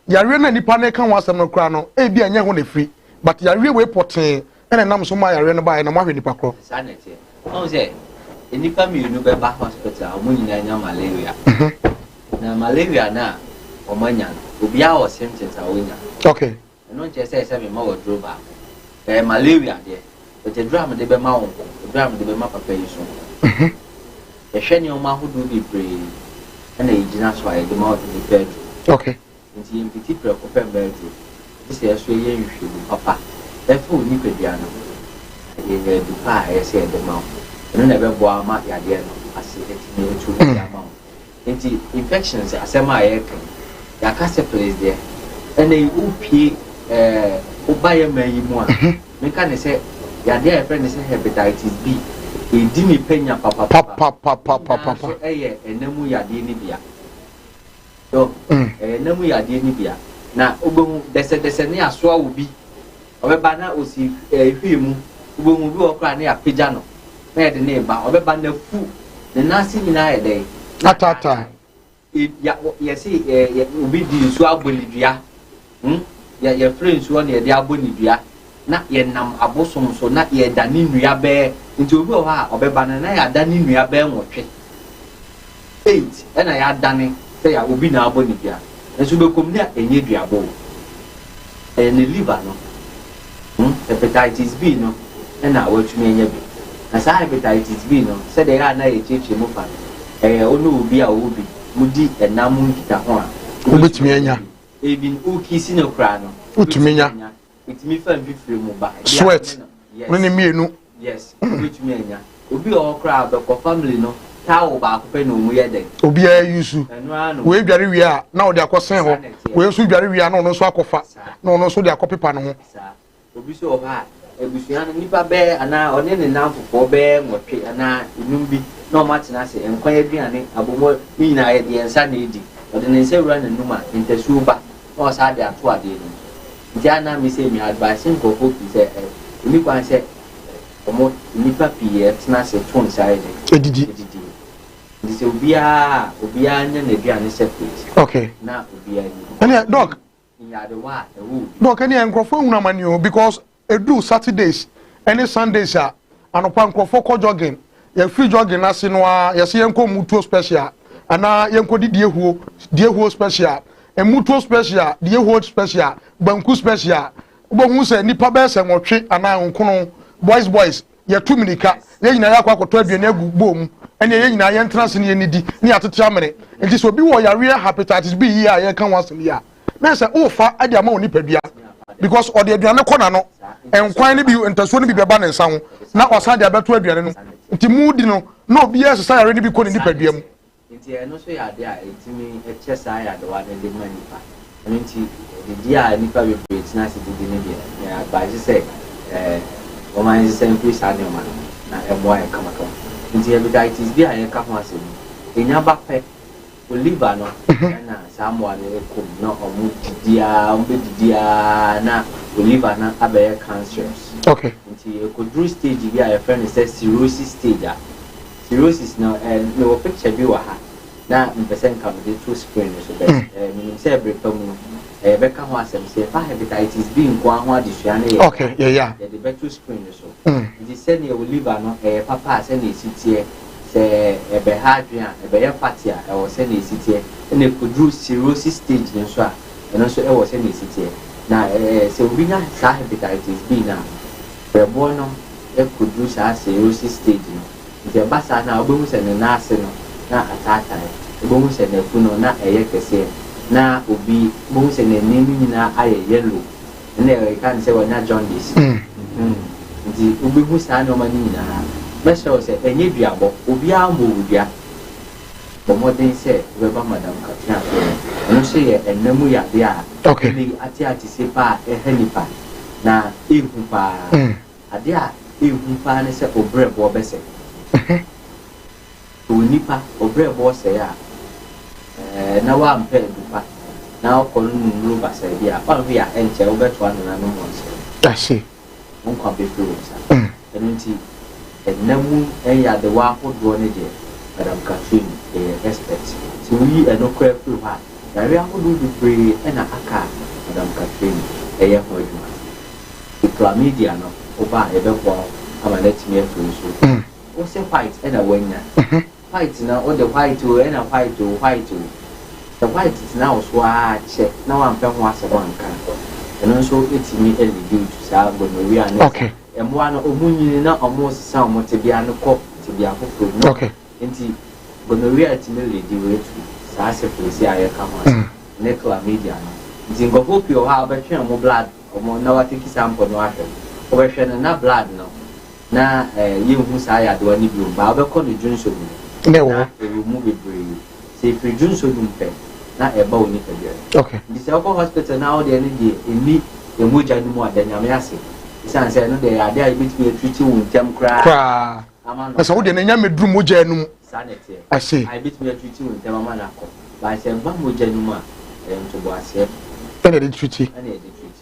yareɛ no a nipa no reka ho asɛm no koraa no, ebi a ɛnyɛ hɔ na ɛfiri, but yareɛ wei pɔtee ɛna ɛnam so maa yareɛ no baeɛ na moahwɛ nipa korɔ. Saa na ɛteɛ. Wahu sɛ nnipa mmienu bɛba hospital a wɔn nyinaa nya malaria. Na malaria no a wɔanya no, obiara wɔ symptoms a ɔnya. Okay. Ɛno nkyerɛ sɛ ɛsɛ mema wo aduro baako. Ɛyɛ malaria deɛ, but aduro a mede bɛma wo nko, aduro a mede bɛma papa yi nso nko. Yɛhwɛ nneɛma ahodoɔ bebree ɛna yɛgyina so a yɛde ma nnipa aduro. Okay. Nti yɛmpiti prɛko pɛ mma aduro, gye sɛ yɛso yɛyɛ nhwehwɛmu papa ɛfa wo nipadua no ho na yɛnya adu pa a ɛyɛ sɛ yɛde ma wo. Ɛno na ɛbɛboa ama yadeɛ no ase atumi atu de ama wo. Nti infections asɛm a yɛreka yi, yɛaka syphilis deɛ, ɛnɛ yi wopie ɛɛ woba yɛ man yi mu a, menka ne sɛ yadeɛ a yɛfrɛ no sɛ hepatitis B, ɛdi nipa nya papapapa. Nyinaa nso ɛyɛ ɛna mu yadeɛ no bia. So, ɛyɛ ɛna mu yadeɛ no bia. Na wobɛhu dɛsɛdɛsɛ ne asoa wo bi, ɔbɛba na ɔsi ɛɛ hwii mu, wobɛhu bi wɔ koraa ne apagya no. na yɛde no reba, ɔbɛba n'afu, ne nan ase nyinaa yɛ dɛn? Ataataa. Ya, yɛse yɛ, obi di nsuo abɔ ne dua. Hmm? Yɛ, yɛfrɛ nsuo na yɛde abɔ ne dua. Na yɛnam abosom so na yɛda ne nnua bɛɛ. Nti obi wɔ hɔ a ɔbɛba no na yɛada ne nnua bɛɛ nwɔtwe. 8 ɛna yɛadane sɛ ya obi na abɔ ne dua. Nso bɛkɔm ne a ɛnyɛ duabɔ o. Ɛyɛ ne liver no. Hmm, hepatitis B no na watumi anya bi. Na saa hepatitis B no, sɛdeɛ ɛyɛ a na yɛkyerɛkyerɛ mu fa no, ɛyɛ wo ne obi a ɔwɔ bi, modi ɛna mu nkitaho a, wobɛtumi anya. Even wokisi no koraa no, wotumi nya. Ɛtumi fa mfifire mu ba. Sweat, ne ne mmienu. Yes, wobɛtumi anya. Obi wɔ hɔ koraa bɛkɔ family no, Towel baako pɛ na ɔmu yɛ dɛn? Obiara use. Ɛno ara na Wei dware wie a, na ɔde akɔsɛn Saa hɔ. na ɛteɛ. Wei nso dware wie a, na ɔno nso akɔfa na ɔno nso de akɔpepa ne ho. Saa. Obi so wɔ hɔ a, abusua no nipa bɛɛ anaa ɔne ne namfofoɔ bɛɛ 8 anaa 5 bi na ɔmo atena ase, nkwan, aduane, abomɔ ne nyinaa yɛde yɛn nsa na edi. Ɔde ne nsa wura n'anum a, ntasuo ba na ɔsan de ato adeɛ no mu. Nti ana mi sɛ mi advice nkurɔfoɔ pii sɛ ɛni kwan sɛ ɔmo nipa pii ɛtena ase to nsa yɛ dɛ edidi. Edidi. Nti sɛ obiara nya n'aduane separate na obiara ni Ɛnna doc nyadewa a ɛwɔ obi. Doc, ɛnna nkurɔfoɔ ehunu amani o, because edu Saturdays ɛne Sundays a, anɔpa nkurɔfoɔ kɔ jogging. Yɛfiri jogging n'ase no a, yɛsɛ yɛnkɔ mutuo special anaa yɛnkɔ di diehuo, diehuo special, mutuo special, diehuo special, banku special. Wobɛhu sɛ nipa bɛyɛ sɛ 8 anaa 9, boys boys, yɛtu mirika, yɛn nyinaa yɛakɔ akɔtɔ aduane agu bowl mu, ɛnna yɛn nyinaa yɛntena ase ne yɛnidi ne yɛatete amene. Nti sɛ obi wɔ yareɛ hepatitis B yi a yɛka ho asɛm yi a, na sɛ wofa de ama wɔ nipadua, because ɔde aduane kɔ n'ano, nkwan no bi, ntasuo no bi bɛba ne nsa ho na ɔsan de abɛto aduane no. Nti mu di no na obiara sesa yare no bi kɔ ne nipadua mu. Nti ɛno nso yɛ adeɛ a ɛtumi kyɛ saa yadewa no de ma nipa. Ɛno nti didi a nipa bebree tena ase didi no deɛ, na advise sɛ wɔn ayɛsesa mfiri saa nneɛma no na ɛmmoa yɛ kamakama. Nti hepatitis B a yɛka ho asɛm yi, ɛnya ba pɛ, o liver no ɛna saa mmoa no ɛkɔm na ɔmo didi a, ɔmo bɛdidi a, na o liver no abɛyɛ cancerous. Nti ɛkɔduru stage bi a yɛfrɛ no sɛ cirrhosis stage a, cirrhosis no, mewɔ picture bi wɔ ha na mpɛ sɛ nka mede to screen no so bɛ menim sɛ ɛbere pa mu no yɛbɛka ho asɛm sɛ yɛfa hepatitis B nko ara ho adesua no yɛ okay yɛyɛ a yɛde bɛto screen no so. Nti sɛnea wo liver no ɛyɛ papa a, sɛnea ɛsi teɛ, sɛ ɛbɛha adwene a, ɛbɛyɛ fatty a, ɛwɔ sɛnea ɛsi teɛ, ɛna ɛkɔduru cirrhosis stage no nso a, ɛno nso ɛwɔ sɛnea ɛsi teɛ. Na sɛ obi nya saa hepatitis B no a, brɛboɔ no ɛkɔduru saa cirrhosis stage no. Nti ɛba saa no a, wobɛhu sɛ ne nan ase no na ataatae, wobɛhu sɛ n'afu no na ɛyɛ kɛseɛ, na obi wobɛhu sɛ n'ani no nyinaa ayɛ yellow, ɛna yɛka no sɛ wanya jaundice. Nti wobɛhu saa nneɛma no nyinaa. Mɛsrɛ wo sɛ ɛnyɛ duabɔ, obiara mmɔ wo dua. Bɔ mmɔden sɛ wobɛba Madam Katrina so no. Ɛno nso yɛ ɛnna mu yadeɛ a ɛnɛ yi ate atese paa a ɛha nipa na ɛhu paa. Adeɛ a ɛhu paa ne sɛ obrɛboɔ bɛsɛ wɔ nipa. Obrɛboɔ sɛe a, na wampɛ adupa na wokɔ no nnuro basaa bi a, woanhwɛ a ɛnkyɛ wobɛtoa nananom wɔn sɛ ase wo nkwa bɛfiri wo nsa. Ɛno nti ɛnna mu nyadewa ahodoɔ no deɛ, Madam Catherine yɛyɛ expert. Sɛ woyi ɛno koraa firi hɔ a, yare ahodoɔ bebree ɛna aka a Madam Catherine ɛyɛ ho adwuma. Chlamydia no, woba a, yɛbɛboa wo ama no atumi afiri wo so. Wo sɛ white ɛna woanya white na wode white o, ɛna white o, white o, sɛ white tena wo so ara kyɛ na wampɛ ho asɛm anka, ɛno nso ɛtumi lead to saa gonorrhea ne mmoa no ɔmo nyini na ɔmo sesa ɔmo tebea no kɔ tebea foforɔ mu. Nti gonorrhea tumi lead to saa syphilis a yɛka ho asɛm ne chlamydia no. Nti nkurɔfoɔ pii wɔ hɔ a wɔbɛtwe ɔmo blood, ɔmo na watake sample no ahwɛ no, wɔbɛhwɛ no na blood no na yɛnhu saa yadewa no bio baa wobɛkɔ no dwonso mu na ɛwɔ na ɛwɔ mu bebree. Sɛ ɛfiri dwonso no mu pɛ na ɛba wo nipadua no. Nti sɛ wokɔ hospital na wodeɛ no deɛ ɛnni ɛmogya no mu a, da Nyame ase, ɛsiane sɛ ɛno deɛ yɛ adeɛ a yɛbɛtumi atreat wo ntɛm koraa koraa ama no. Na sɛ wodeɛ no ɛnya mɛduru mogya no mu. Saa na ɛteɛ. I see. A yɛbɛtumi atreat wo ntɛm ama no akɔ, but sɛ ɛba mogya no mu a, ɛyɛ ntoboaseɛ ɛna ɛde treat. Ɛna yɛde treat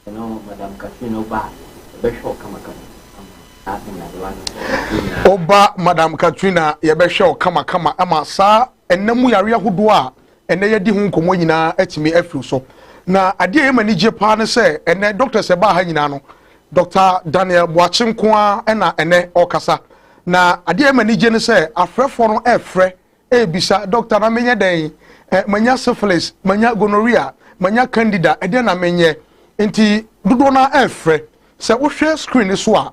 ɛno. Madam Katrina, woba a, ɛbɛhwɛ wo kamakama ama saa nyadewa no nyinaa. Woba Madam Katrina, yɛbɛhwɛ wo kamakama ama saa ɛnna mu yare ahodoɔ a ɛnɛ yɛdi ho nkɔmmɔ nyinaa atumi afiri so. Na adeɛ a ɛyɛ m'ani gye paa ne sɛ ɛnɛ doctors ɛbaa ha nyinaa no, Dr Daniel Boakye nko ara ɛna ɛnɛ ɔrekasa. Na adeɛ a ɛyɛ m'ani gye ne sɛ afrɛfoɔ no ɛrefrɛ ɛrebisa, "Doctor, na menyɛ dɛn? Manya syphilis, manya gonorrhea, manya candida, ɛdeɛ na menyɛ?" Nti dodoɔ no ɛrefrɛ. Sɛ wohwɛ screen no so a,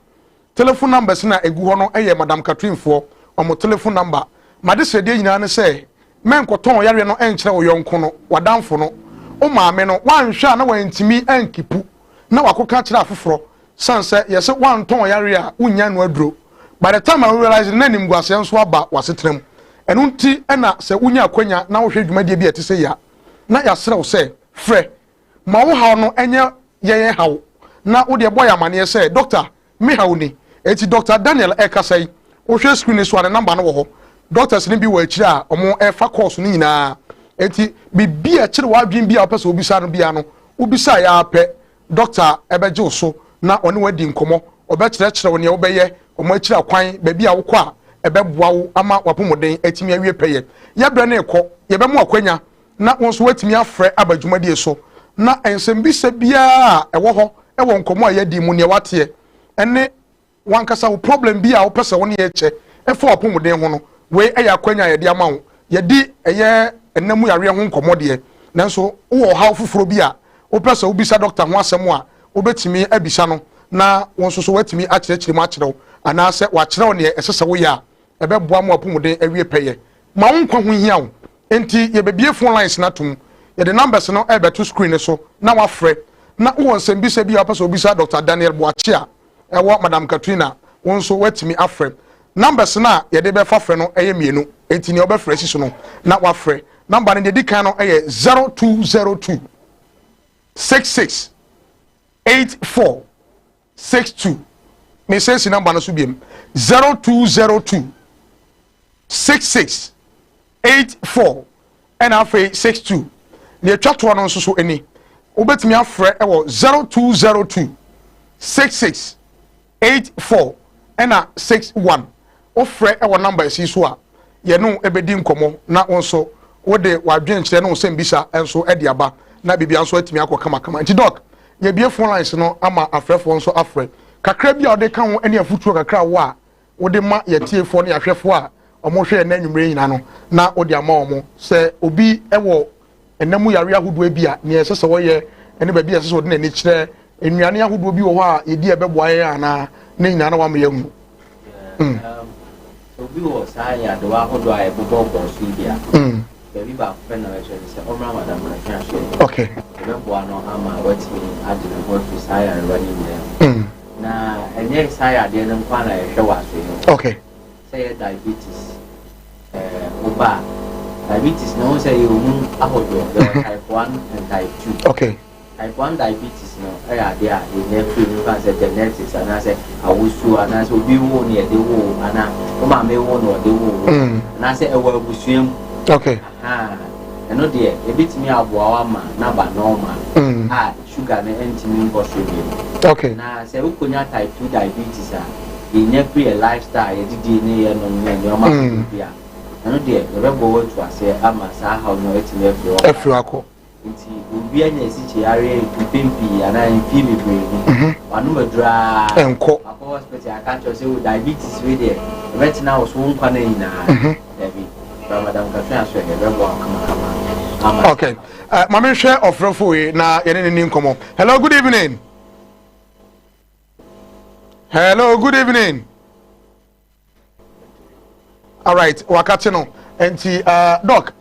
telephone numbers na egu hɔ no yɛ Madam Catherine foɔ ɔmo telephone number. Made srɛdeɛ nyinaa ne sɛ mɛnkɔtɔn yareɛ no ɛnkyerɛ wo yɔnko no, w'adamfo no, wo maame no. Woanhwɛ a na wantumi ankeep na wakɔka kyerɛ afoforɔ, san sɛ yɛsɛ woantɔn yareɛ a, wonnya no aduro. By the time I realize, na animguaseɛ nso aba w'asetena mu. Ɛno nti na sɛ wonya akwanya na wohwɛ dwumadie bi a ɛte sɛ yi a, na yɛasrɛ wo sɛ frɛ. Ma wo haw no nyɛ yɛn haw na wo deɛ bɔ yɛn amaneɛ sɛ, Dɔkta, me haw ni. Enti Dɔkta Daniel rekasa yi, wohwɛ screen no so a ne number no wɔ hɔ. Doctors no bi wɔ akyire a wɔrefa course no nyinaa. Enti biribi a ɛkyere w'adwene bi a wopɛ sɛ wobisa no biara no, wobisaeɛ ara pɛ, Dɔkta bɛgye wo so na ɔne wo adi nkɔmmɔ. Ɔbɛkyerɛkyerɛ wo nea wobɛyɛ, wɔn akyiri akwan, baabi a wokɔ a ɛbɛboa wo ama w'apɔmuden atumi awie pɛyɛ. Yɛ berɛ no rekɔ, yɛbɛma wo akwanya na wo nso woatumi afrɛ aba dwumadie so na nsɛmbisa biara a ɛwɔ hɔ wɔ nkɔmmɔ a yɛadi mu, nea woateɛ ne W'ankasa wo problem bi a wopɛ sɛ wo ne yɛ kyɛ ɛfa w'apɔmuden ho no, wei yɛ akwanya a yɛde ama wo. Yɛdi ɛyɛ nna mu yareɛ ho nkɔmmɔ deɛ, nanso wowɔ ɔhaw foforɔ bi a wopɛ sɛ wobisa dɔkta ho asɛm a, wobɛtumi abisa no na wo nso so watumi akyerɛkyerɛ mu akyerɛ wo anaasɛ wakyerɛ wo neɛ ɛsɛ sɛ woyɛ a ɛbɛboa ma w'apɔmuden awie pɛyɛ. Ma wo nkwa ho nhia wo. Enti yɛbɛbue phone lines no atom. Yɛde numbers no rebɛto screen no so na woafrɛ. Na wowɔ nsɛmbisa bi a wopɛ sɛ wobisa Dɔkta Daniel Boakye a, ɛwɔ Madam Katrina, wo nso woatumi afrɛ. Numbers no a yɛde bɛfa frɛ no yɛ mmienu, enti nea wobɛfrɛ asi so no na woafrɛ. Number no deɛ ɛdi kan no yɛ 0202 66 84 62. Mesan si number no so biom, 0202 66 84 ɛna afei 62. Nea ɛtwa toɔ no nso so ni, wobɛtumi afrɛ wɔ 0202 66 84 ɛna 61. Wofrɛ wɔ namba esi so a, yɛne wo bɛdi nkɔmmɔ na wo nso wode w'adwenkyerɛ ne wo nsɛmbisa nso de aba na biribia nso atumi akɔ kamakama. Nti Doc, yɛbie phone lines no ama afrɛfoɔ nso afrɛ. Kakra bi a wode ka ho ne afotuo kakra wɔ a wode ma yɛtiefoɔ ne yɛahwɛfoɔ a wɔhwɛ yɛn anwummerɛ nyinaa no na wode ama wɔn. Sɛ obi wɔ nna mu yareɛ ahodoɔ bi a, nea ɛsɛ sɛ wɔyɛ ne baabi a ɛsɛ sɛ wɔde n'ani kyerɛ, nnuane ahodoɔ bi wɔ hɔ a yɛdi a ɛbɛboa yɛn anaa, ne nyinaa na wama yɛahu. Sɛ obi wɔ saa nyadewa ahodoɔ a ɛbobɔbɔ so yi bi a, baabi baako pɛ na mɛkyerɛ no sɛ ɔmmra Madam Katrina so. Okay. Ɛbɛboa no ama watumi agye ne ho afiri saa nyarewa no nyinaa mu. Na ɛnyɛ saa yadeɛ no nko ara na yɛhwɛ wɔ asoɛeɛ hɔ. Okay. Sɛ ɛyɛ diabetes, ɛɛ woba a, diabetes no wohu sɛ yɛwɔ mu ahodoɔ, yɛwɔ type 1 and type 2. Okay. Type 1 diabetes no yɛ adeɛ a yɛnya firi mu fa sɛ genetics anaasɛ awosuo anaasɛ obi wo no yɛde wo anaa wo maame wo no ɔde wo anaasɛ ɛwɔ abusua mu. Okay. Ɛno deɛ ebitumi aboa wo ama n'aba normal a sugar no ntumi nkɔ soro bio. Okay. Na sɛ wokonya type 2 diabetes a yɛnya firi yɛ lifestyle yɛdidi ne yɛnom ne nneɛma ahodoɔ bi a, ɛno deɛ yɛbɛbɔ wo atu aseɛ ama saa haw no atumi afiri hɔ. Afiri hɔ akɔ. Nti obi anya asikyireyareɛ mpɛn pii anaa mfie bebree ni, wanom aduru ara, Ɛnkɔ. wakɔ hospital aka akyerɛ wo sɛ wo diabetes wei deɛ ɛbɛtena wo so wo nkwa nna nyinaa. Dabi, bra Madam Katrina so ɛ, yɛbɛboa wo kamakama ama. Okay. Ma menhwɛ ɔfrɛfo yi na yɛne ne ni nkɔmmɔ. Hello, good evening. Hello, good evening. All right, wakate no. Nti, doc,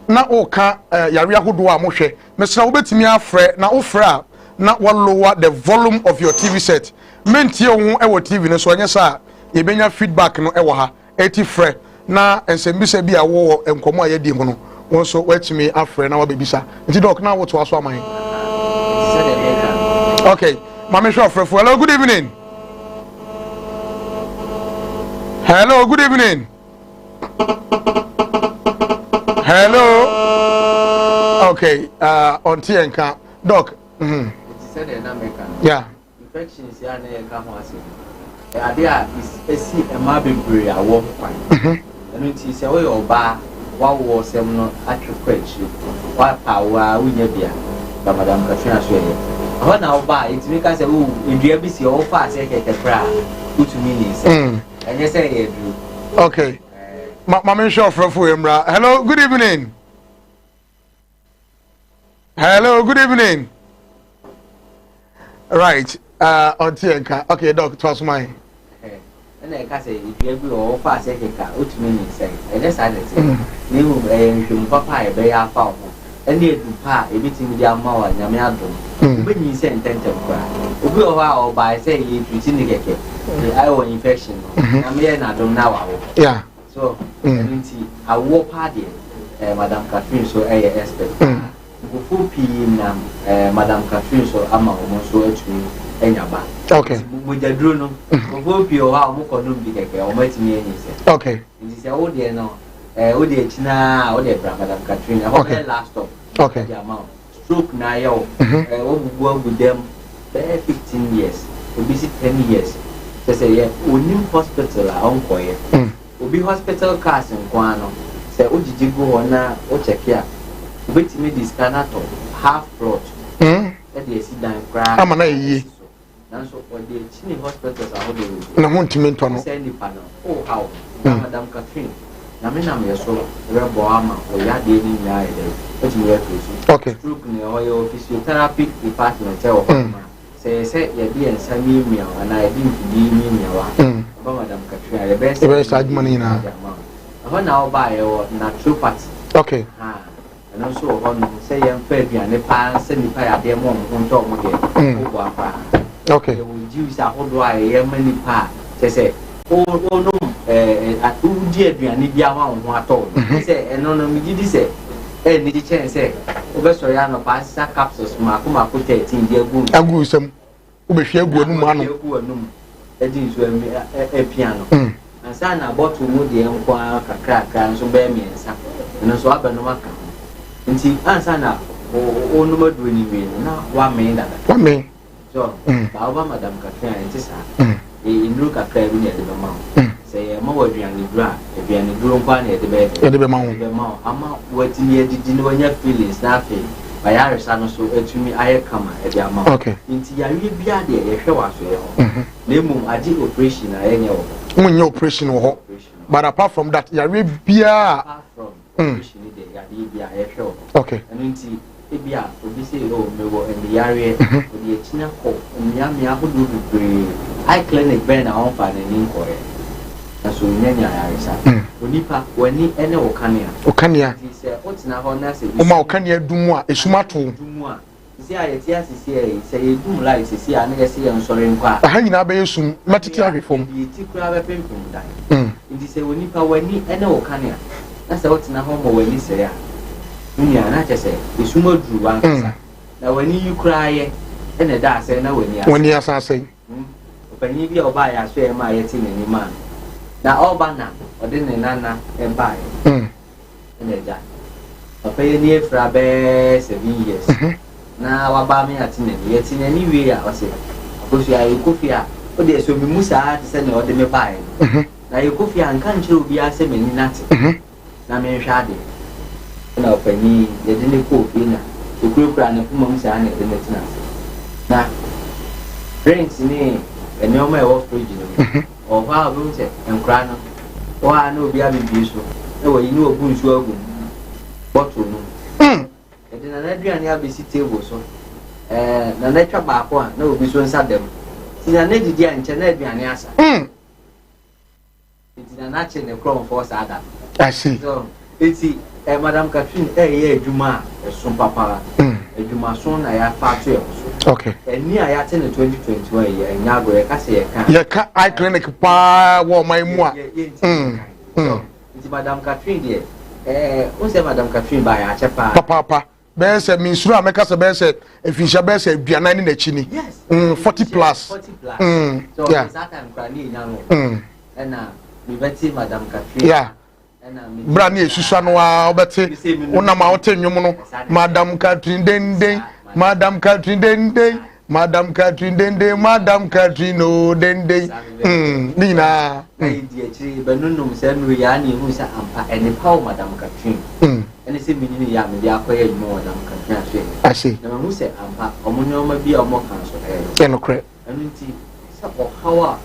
na woka yare ahodoɔ a mohwɛ. Mesrɛ wobɛtumi afrɛ na wofrɛ a na lower the volume of your TV set. Mentie wo ho wɔ TV no so, ɛnyɛ saa yɛbɛnya feedback no wɔ ha. Eti frɛ na nsɛmbisa bi a wowɔ wɔ nkɔmmɔ a yɛadi ho no, wo nso woatumi afrɛ na woabɛbisa. Nti Doc, na wotoa so ama yɛn. Okay, ma mehwɛ ɔfrɛfo. Hello, good evening. Hello, good evening. Hello. Okay, ɔnte yɛn ka. Doc. Yeah. Infections yi a na yɛka ho asɛm yi, ɛyɛ adeɛ a ɛsi mmaa bebree awoɔ ho kwan. Ɛno nti sɛ woyɛ ɔbaa, w'awoɔsɛm no atwe kɔ akyire, woapa awoɔ ara wonnya bi a, ba Madam Katrina so ɛyɛ. Ɛhɔ na woba a, yɛtumi ka sɛ oh, dua bi si hɔ, wofa aseɛ kɛkɛ koraa a, wotumi nyinsɛn. Ɛnyɛ sɛ ɛyɛ aduro. Okay. Ma ma menhwɛ ɔfrɛfo yi mmra. Hello, good evening. Hello, good evening. Right, ɔnte yɛn ka. Okay, doc, to aso man. Ɛna ɛka sɛ dua bi wɔ hɔ fa ase keka wotumi nyinsɛn. Ɛnyɛ saa na ɛte. Na mmom ɛyɛ nhwɛmu papa a yɛbɛyɛ afa wo ho ɛne adu pa a yɛbɛtumi de ama wo a Nyame adom wobɛnyinsɛn ntɛntɛm koraa. Obi wɔ hɔ a ɔbae sɛ yɛtreat ne kɛkɛ, ɛwɔ infection no, Nyame yɛ n'adom na wawo. Yeah. So So ɛno nti awoɔ paa deɛ eh, Madam Catherine so ɛyɛ expert paa. Nkurɔfoɔ pii nam eh, Madam Catherine so ama wɔn nso atumi anya ba. Okay. Nti mogyaduro no, nkurɔfoɔ pii wɔ hɔ a wɔkɔ nom bi kɛkɛ, wɔn atumi anyinsɛn. Okay. Nti sɛ wo deɛ no, eh, wo deɛ akyi naa, wo deɛ bra Madam Catherine, ɛhɔ Okay. bɛyɛ last stop. Okay. Ɛde ama wo. Stroke na ayɛ wo, eh, wabubu agu dɛm bɛyɛ 15 years, obi si 10 years. Kyɛ sɛ yɛ onim hospital a ɔnkɔyɛ. Obi hospital cars nko ara no, sɛ wogyegye gu hɔ na wo check a, wobɛtumi de sika no atɔ half plot de asi dan koraa Ama no ayɛ yie. asi so. Nanso ɔde akyini hospitals ahodoɔ bebree. Ne ho ntumi ntɔ no. Saa nipa no, wohaw no. Na Madam Catherine, Nyame nam yɛ so bɛboa ama wo yadeɛ no nyinaa ayɛ dɛn? Atumi afiri so. Okay. Stroke no ɛhɔ yɛwɔ physiotherapy department ɛwɔ hɔ nom a, sɛ ɛyɛ sɛ yɛde yɛn nsa miamia wo anaa yɛde mfidie miamia wo a, ɛba Madam Catherine a, yɛbɛyɛ saa Yɛbɛyɛ saa adwuma no nyinaa. de ama wo. Ɛhɔ na woba a yɛwɔ naturopathy. Okay. Ahaa. Ɛno nso wɔ hɔnom sɛ yɛmfa aduane paa nsɛ nnipa yadeɛ ma wɔn ho ntɔ wɔn deɛ, woboa paa. Okay. Yɛwɔ juice ahodoɔ a yɛyɛ ma nnipa a kyerɛ sɛ wonom ɛɛ wodi aduane bi ama wo ho atɔ wo no. Mhm. Sɛ ɛno no megye di sɛ ɛnni kyɛn sɛ wobɛsɔre anɔpa asesa capsules mmaako mmaako 13 de agu agu nsam. Wobɛhwie agu w'anum ano. Wobɛhwie agu w'anum de nsuo apia no. Mm. Ansa na bɔtol mu deɛ nko ara kakrakra nso bɛyɛ mmiɛnsa. Ɛno nso wabɛnom aka ho. Nti ansa na wonom aduro no wie no na wamee dada. Wamee. So, mm. baa woba Madam Katrina ɛnte saa. Mm. Nnuro kakra bi na yɛde bɛma wo. Mm. Sɛ yɛma wo aduaneduro a, aduaneduro nko ara na yɛde bɛyɛ dɛn? Yɛde bɛma wo. Yɛde bɛma wo ama woatumi adidi na woanya feelings na afei w'ayaresa no so atumi ayɛ kama de ama wo. Okay. Nti yareɛ biara deɛ yɛhwɛ wɔ asoɛeɛ hɔ. Mhm. Na mmom agye operation a yɛnyɛ wɔ hɔ. Monyɛ operation wɔ hɔ. But apart from that, yareɛ biara. Apart from mm. operation deɛ yadeɛ biara yɛhwɛ wɔ hɔ. Okay. Ɛno nti Ebia obi se, Oh, mewɔ aniyareɛ. Ɔde akyinnye akɔ mmeammea ahodoɔ bebree. Eye clinic bɛn na ɔmfaa n'ani nkɔeɛ? Nanso ɔnnya nyaa ayaresa. Onipa, w'ani ne wo kanea. Wo kanea. Enti sɛ wotena hɔ na sɛ esum. Woma wo kanea dum a, esum ato wo. Dum a. Seesei a yɛte ase seesei yi, sɛ yɛdum light seesei a na yɛse yɛnsɔre nkɔ a. Ɛha nyinaa bɛyɛ sum, mɛtete ahwe fam. Yɛde yɛn ti koraa bɛpempem dan. Enti sɛ onipa, w'ani ne wo kanea, na sɛ wotena hɔ ma w'ani sɛe a, Me nua, na kyerɛ sɛ esum aduru w'ankasa. Na w'ani yi koraa yɛ na ɛda asɛe na w'ani asɛe. W'ani asan asɛe. Hmm. Ɔpanyin bi a ɔbaa yɛn asoɛeɛ maa yɛtee n'ani maa no. Na ɔreba na ɔde ne nana baeɛ. Ɛna agya, papa yi ani afira bɛyɛ 7 years. Na waba me ate n'ani. Yɛte n'ani wie a, ɔse, Akosua, yɛkɔ fie a, wo deɛ sɔ me mu saa te sɛ nea ɔde me baeɛ no. Na yɛkɔ fie a, nka nkyerɛ obiara sɛ m'ani no ate. na menhwɛ ade. Ɛna ɔpanin yi, yɛde no kɔɔ fie na ɔkurakura ne poma mu saa na yɛde no tena ase. Na drinks ne nneɛma a ɛwɔ fridge no mu, mhm. ɔwɔ hɔ a wobɛhu sɛ nkora no, wɔ a na obi abɛbie so na wɔyi ne wɔbu nsuo agu mu, bottle no mu. Mm. Yɛde nana aduane abɛsi table so, ɛɛ nana atwa baako a na obi so nsa dam. Ti nana didi a nkyɛn na aduane asa. Mm. Nti na n'akye ne korɔmfoɔ saa da no. I see. So, nti eh, Madam Catherine ɛreyɛ eh, adwuma a ɛso papa. Adwumaso na yɛafa ato yɛn ho so. Okay. Ɛni a yɛate no 2021 yi ɛnyɛ agorɔ, yɛka sɛ yɛka. Yɛka eye clinic paa wɔ ɔman mu a. Yɛntumi nkan. So, nti Madam Catherine deɛ, ɛɛ, eh, n sɛ Madam Catherine ba yɛ akyɛ paa. Papaapa. Bɛyɛ sɛ mensuro a mɛka sɛ bɛyɛ sɛ mfinhyia bɛyɛ sɛ 40 ne n'akyi ni. 40 plus. 40 plus. So, yeah. Saa time kora ne yɛnya no. Ɛna mebɛte Madam Catherine. Yeah. Bra ne esusua no a wobɛte wonam a wote nnwom no Madam Catherine denden Madam Catherine denden Madam Catherine denden Madam Catherine o denden ne nyinaa. Na yɛdi akyire bɛnonom saa nnuro yi a na yɛhu sɛ ampa ɛne pa wɔ Madam Catherine. Ɛne sɛ menyini yɛ a mede akɔyɛ adwuma wɔ Madam Catherine aso ɛni. I see. Na mahu sɛ ampa ɔmo nneɛma bi a ɔmo ka nso ɛyɛ nokorɛ. Ɛyɛ nokorɛ. Ɛno nti sɛ ɔhaw a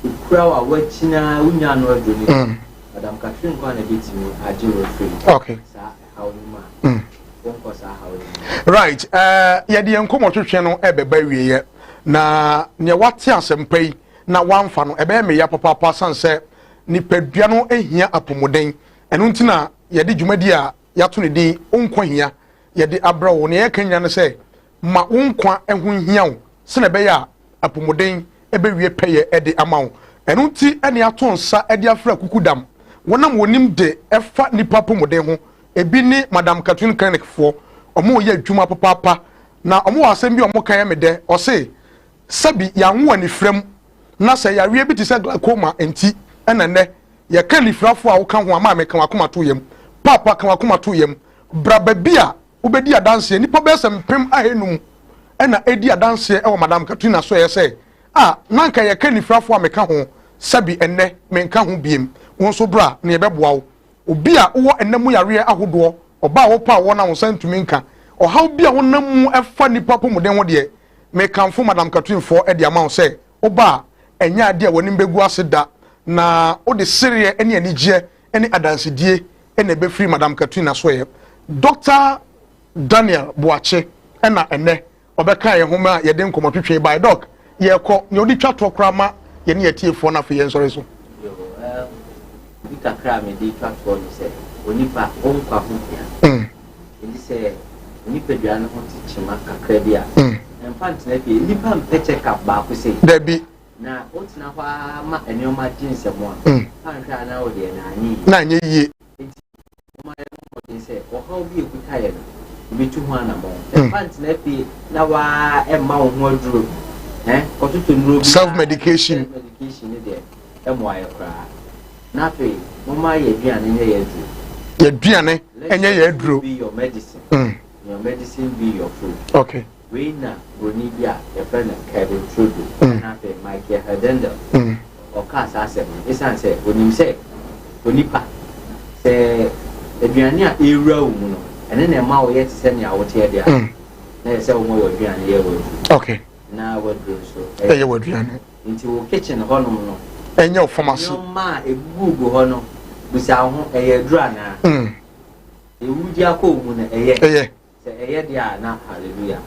ekura wo a woakyini ara wonnya ano aduro no deɛ, Madam Catherine nko ara na ɛbɛtumi agye wo afiri Okay. saa ɛhaw no mu a wonkɔ saa haw no mu. Right, uh, yɛde yɛn nkɔmmɔtwetwe no ɛbɛba awieɛ na nea wate asɛmpa yi na wamfa no ɛbɛyɛ meya papaapa sane sɛ nipadua no hia apɔmuden. Ɛno nti na yɛde dwumadi a yɛato ne din Wo Nkwa Hia yɛde abrɛ wo. Nea yɛka nyinaa ne sɛ ma wo nkwa ho nhia wo sɛnea ɛbɛyɛ a apɔmuden bɛwie pɛyɛ de ama wo. Ɛno nti na yɛato nsa de afrɛ Kukudam. Wɔnam wɔnim de ɛfa nnipa apɔmuden ho. Ebi ne Madam Catherine Clinic foɔ. Wɔn reyɛ adwuma papaapa. Na wɔn wɔ asɛm bi a wɔn ka yɛ me dɛ. Ɔse, sɛbi yɛanwo anifira mu, na sɛ yareɛ bi te sɛ glaucoma nti ɛna nnɛ yɛka anifirafoɔ a woka ho a, maame ka w'akoma to yam, paapa ka w'akoma to yam, bra baabi a wobɛdi adanseɛ. Nnipa bɛyɛ sɛ 500,000 ɛna ɛdi adanseɛ ɛwɔ Madam Katrina so ɛyɛ sɛ a na anka yɛka anifirafoɔ a meka ho, sɛbi ɛnnɛ menka ho biem. Wo nso bra na yɛbɛboa wo. Obi a wowɔ ɛnna mu yareɛ ahodoɔ, ɔbaa a wopɛ a wɔ na wo nsa ntumi nka, ɔhaw bi a wonam mu ɛfa nnipa apɔmuden ho deɛ, mekamfo Madam Catherine foɔ de ama wo sɛ woba a, ɛnyɛ adeɛ a w'anim bɛgu ase da, na wode sereɛ ne anigyeɛ ne adansedie na ɛbɛfiri Madam Catherine asoɛeɛ. Dɔkta Daniel Boakye na ɛnnɛ ɔbɛkaa yɛn ho ma yɛde nkɔmmɔtwetwe bae. Dɔk, yɛrekɔ, nea wode twa toɔ koraa ma yɛne yɛn atiefoɔ no afei yɛnsɔre so. Yoo, ɛɛm, bi kakra a mede twa toɔ ne sɛ, onipa, wo nkwa ho hia. Enti sɛ wo nipadua no ho te kyema kakra bi a, mfa ntena fie. Nnipa mpɛ check up baako sei. Dabi. Na wotena hɔ ara ma nneɛma gye nsam a, woanhwɛ a na wo deɛ na anyɛ yie. Na anyɛ yie. Enti momma yɛmmɔ mmɔden sɛ ɔhaw bi a ɛkuta yɛn no, yɛbɛtu ho anammɔn. Mfa ntena fie na waa mma wo ho aduro. Eh, kɔtotɔ nnuro bi. Self medication. Self medication ne deɛ ɛmmoa yɛ koraa. Na afei, momma yɛn aduane nyɛ yɛn aduro. Yɛn aduane nyɛ yɛn aduro. Let your food be your medicine. Your medicine be your food. Okay. Wei na buroni bi a yɛfrɛ no Kevin Trudeau ɛna afei Michael Herdendel ɔkaa saa asɛm no esiane sɛ onim sɛ onipa sɛ aduane a ɛrewura wo mu no ɛne na ɛma woyɛ te sɛ nea woteɛ deɛ a na ɛsɛ sɛ woma w'aduane yɛ w'aduro. Okay. Na w'aduro nso ɛyɛ w'aduane. Nti wo kitchen hɔnom no ɛnyɛ wo pharmacy. Nneɛma a egugugu hɔ no bisa wo ho ɛyɛ aduro anaa? Ewu di akɔ wo mu no ɛyɛ? Ɛyɛ. Sɛ ɛyɛ deɛ a na hallelujah,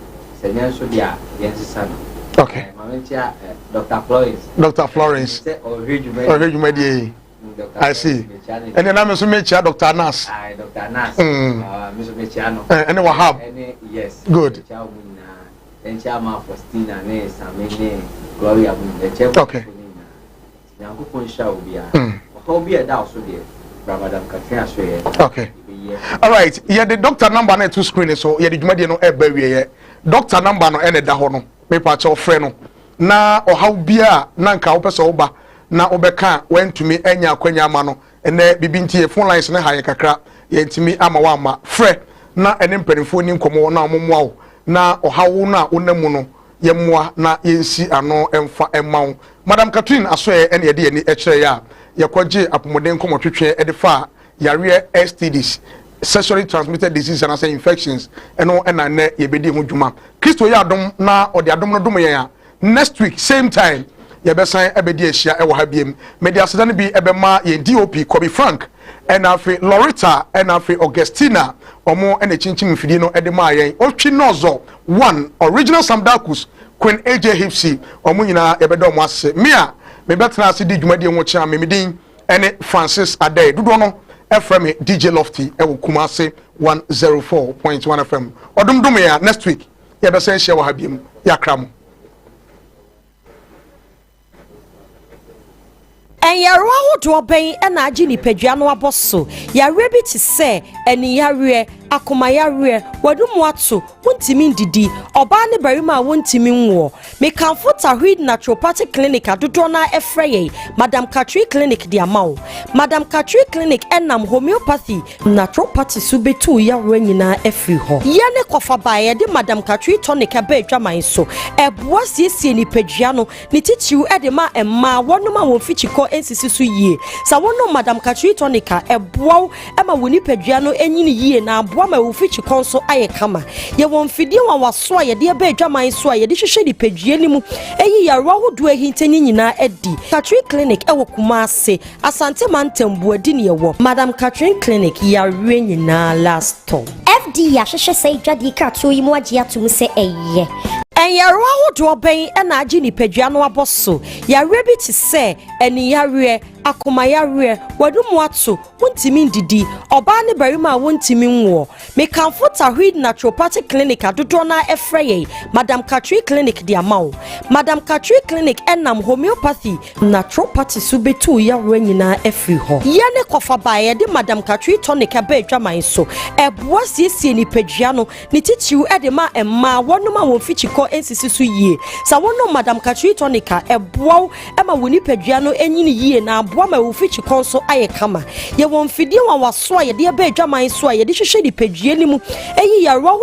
sɛ nyɛ nso deɛ a yɛnsesa no. Okay. Ma menkyia Dr. Florence. Dr. Florence. Sɛ ɔhwɛ dwumadie. Ɔhwɛ dwumadie yi. I see. Ɛnna na mi nso mekyia Dr. Anas. Ayi Dr. Anas. Mi nso mekyia no. Ɛne Wahab. Ɛne yes. Good. Mekyia wɔn nyinaa. Ɛnkyia ma Faustina ne Sami ne Gloria mu nyinaa. Ɛkyia mu Okay. Nyankopɔn nhyira wo biara. Ɔhaw bi a ɛda wo so deɛ, bra Madam Katrina so yɛ. Okay. All right. Yɛde doctor number no ɛto screen so. Yɛde dwumadie no ɛba wieɛ. Doctor number no ɛna ɛda hɔ no. Mepa kyɛw frɛ no. Na ɔhaw biara na nka wopɛ sɛ woba na wobɛka a wantumi anya akwanya ama no. Ɛnɛ bibi nti yɛ phone lines no ha yɛ kakra. Yɛntumi ama wamma. Frɛ na ɛne mpanimfoɔ ni nkɔmmɔ na wɔn mmoa wo. Na ɔhaw no a wonam mu no yɛmmoa na yɛnsi ano mfa mma wo. Madam Catherine Asoɛ na yɛde yɛn ani kyerɛeɛ a yɛkɔgyee apɔmuden nkɔmmɔtwetwe de faa yareɛ STDs, Sexually Transmitted Diseases anaasɛ Infections, ɛno na nnɛ yɛbɛdi ho dwuma. Kristo yɛ adom na ɔde adom no dom yɛn a, next week same time yɛbɛsan abɛdi ahyia wɔ ha biem. Mede aseda no bi bɛma yɛn DOP Kobe Frank, ɛna afei Loretta, ɛna afei Augustina, wɔn na ɛkyinkyim mfidie no de maa yɛn. Otwi Nɔzɔ One, Original Sam Darkus, Queen AJ Hipsy, wɔn nyinaa yɛbɛda wɔn ase. Me a mebɛtena ase di dwumadie ho kyea me, me din ne Francis Adei. Dodoɔ no frɛ me DJ Lofty wɔ Kumasi 104.1 FM. Ɔdom dom yɛn a, next week yɛbɛsan ahyia wɔ ha biom. Yɛakra mo. Nyarewa ahodoɔ bɛn na agye nipadua no abɔ so? Yareɛ bi te sɛ aniyareɛ, akomayareɛ, w'anomu ato, wontumi ndidi, ɔbaa ne barima a wontumi nwoɔ. Mekamfo Tawheed Naturopathic Clinic a dodoɔ no ara frɛ yɛn Madam Katri Clinic de ama wo. Madam Katri Clinic nam homeopathy, naturopathy so bɛtu wo yareɛ nyinaa afiri hɔ. Yɛne kɔfaba a yɛde Madam Katri Tonic ba adwaman so. Ɛboa siesie nipadua no, ne titiriw de ma mmaa, wɔnom a wɔn mfikyikɔ nsisi so yie. Sɛ wonom Madam Katri Tonic a, ɛboa wo ma wo nipadua no nyini yie na aboa ma wo mfikyikɔ nso ayɛ kama. Yɛwɔ mfidie nwanwaso a yɛde aba adwaman so a yɛde hwehwɛ nipadua no mu, yi yarewa ahodoɔ a ahinta no nyinaa adi. Katri Clinic wɔ Kumasi, Asante mantam Buadi ne yɛwɔ. Madam Catherine Clinic yareɛ nyinaa last stop. FDA ahwehwɛ saa adwadie kratoɔ yi mu agye atom sɛ ɛyɛ. Nyarewa ahodoɔ bɛn na agye nipadua no abɔ so? Yareɛ bi te sɛ aniyareɛ, Akomayareɛ, w'anomu ato, wontumi ndidi, ɔbaa ne barima a wontumi nwoɔ. Mekamfo Tawheed Naturopathic Clinic a dodoɔ no ɛfrɛ yɛn Madam Katri Clinic de ama wo. Madam Katri Clinic ɛnam homeopathy, naturopathy so bɛtu yareɛ nyinaa afiri hɔ. Yɛne kɔfa baa yɛde Madam Katri Tonic ɛbɛ adwaman so, ɛboa siesie nipadua no, ne titiriw ɛde ma mmaa wɔnom a wɔn fikyikɔ nsisi so yie. Sɛ wɔnom Madam Katri Tonic a, ɛboa wo ɛma wo nipadua no anyini yie na aboa ma wo fikyikɔ nso ayɛ kama. Yɛwɔ mfidie wanwaso a yɛde ɛbɛ adwaman so a yɛde hwehwɛ nipadua no mu ɛyi yarewa.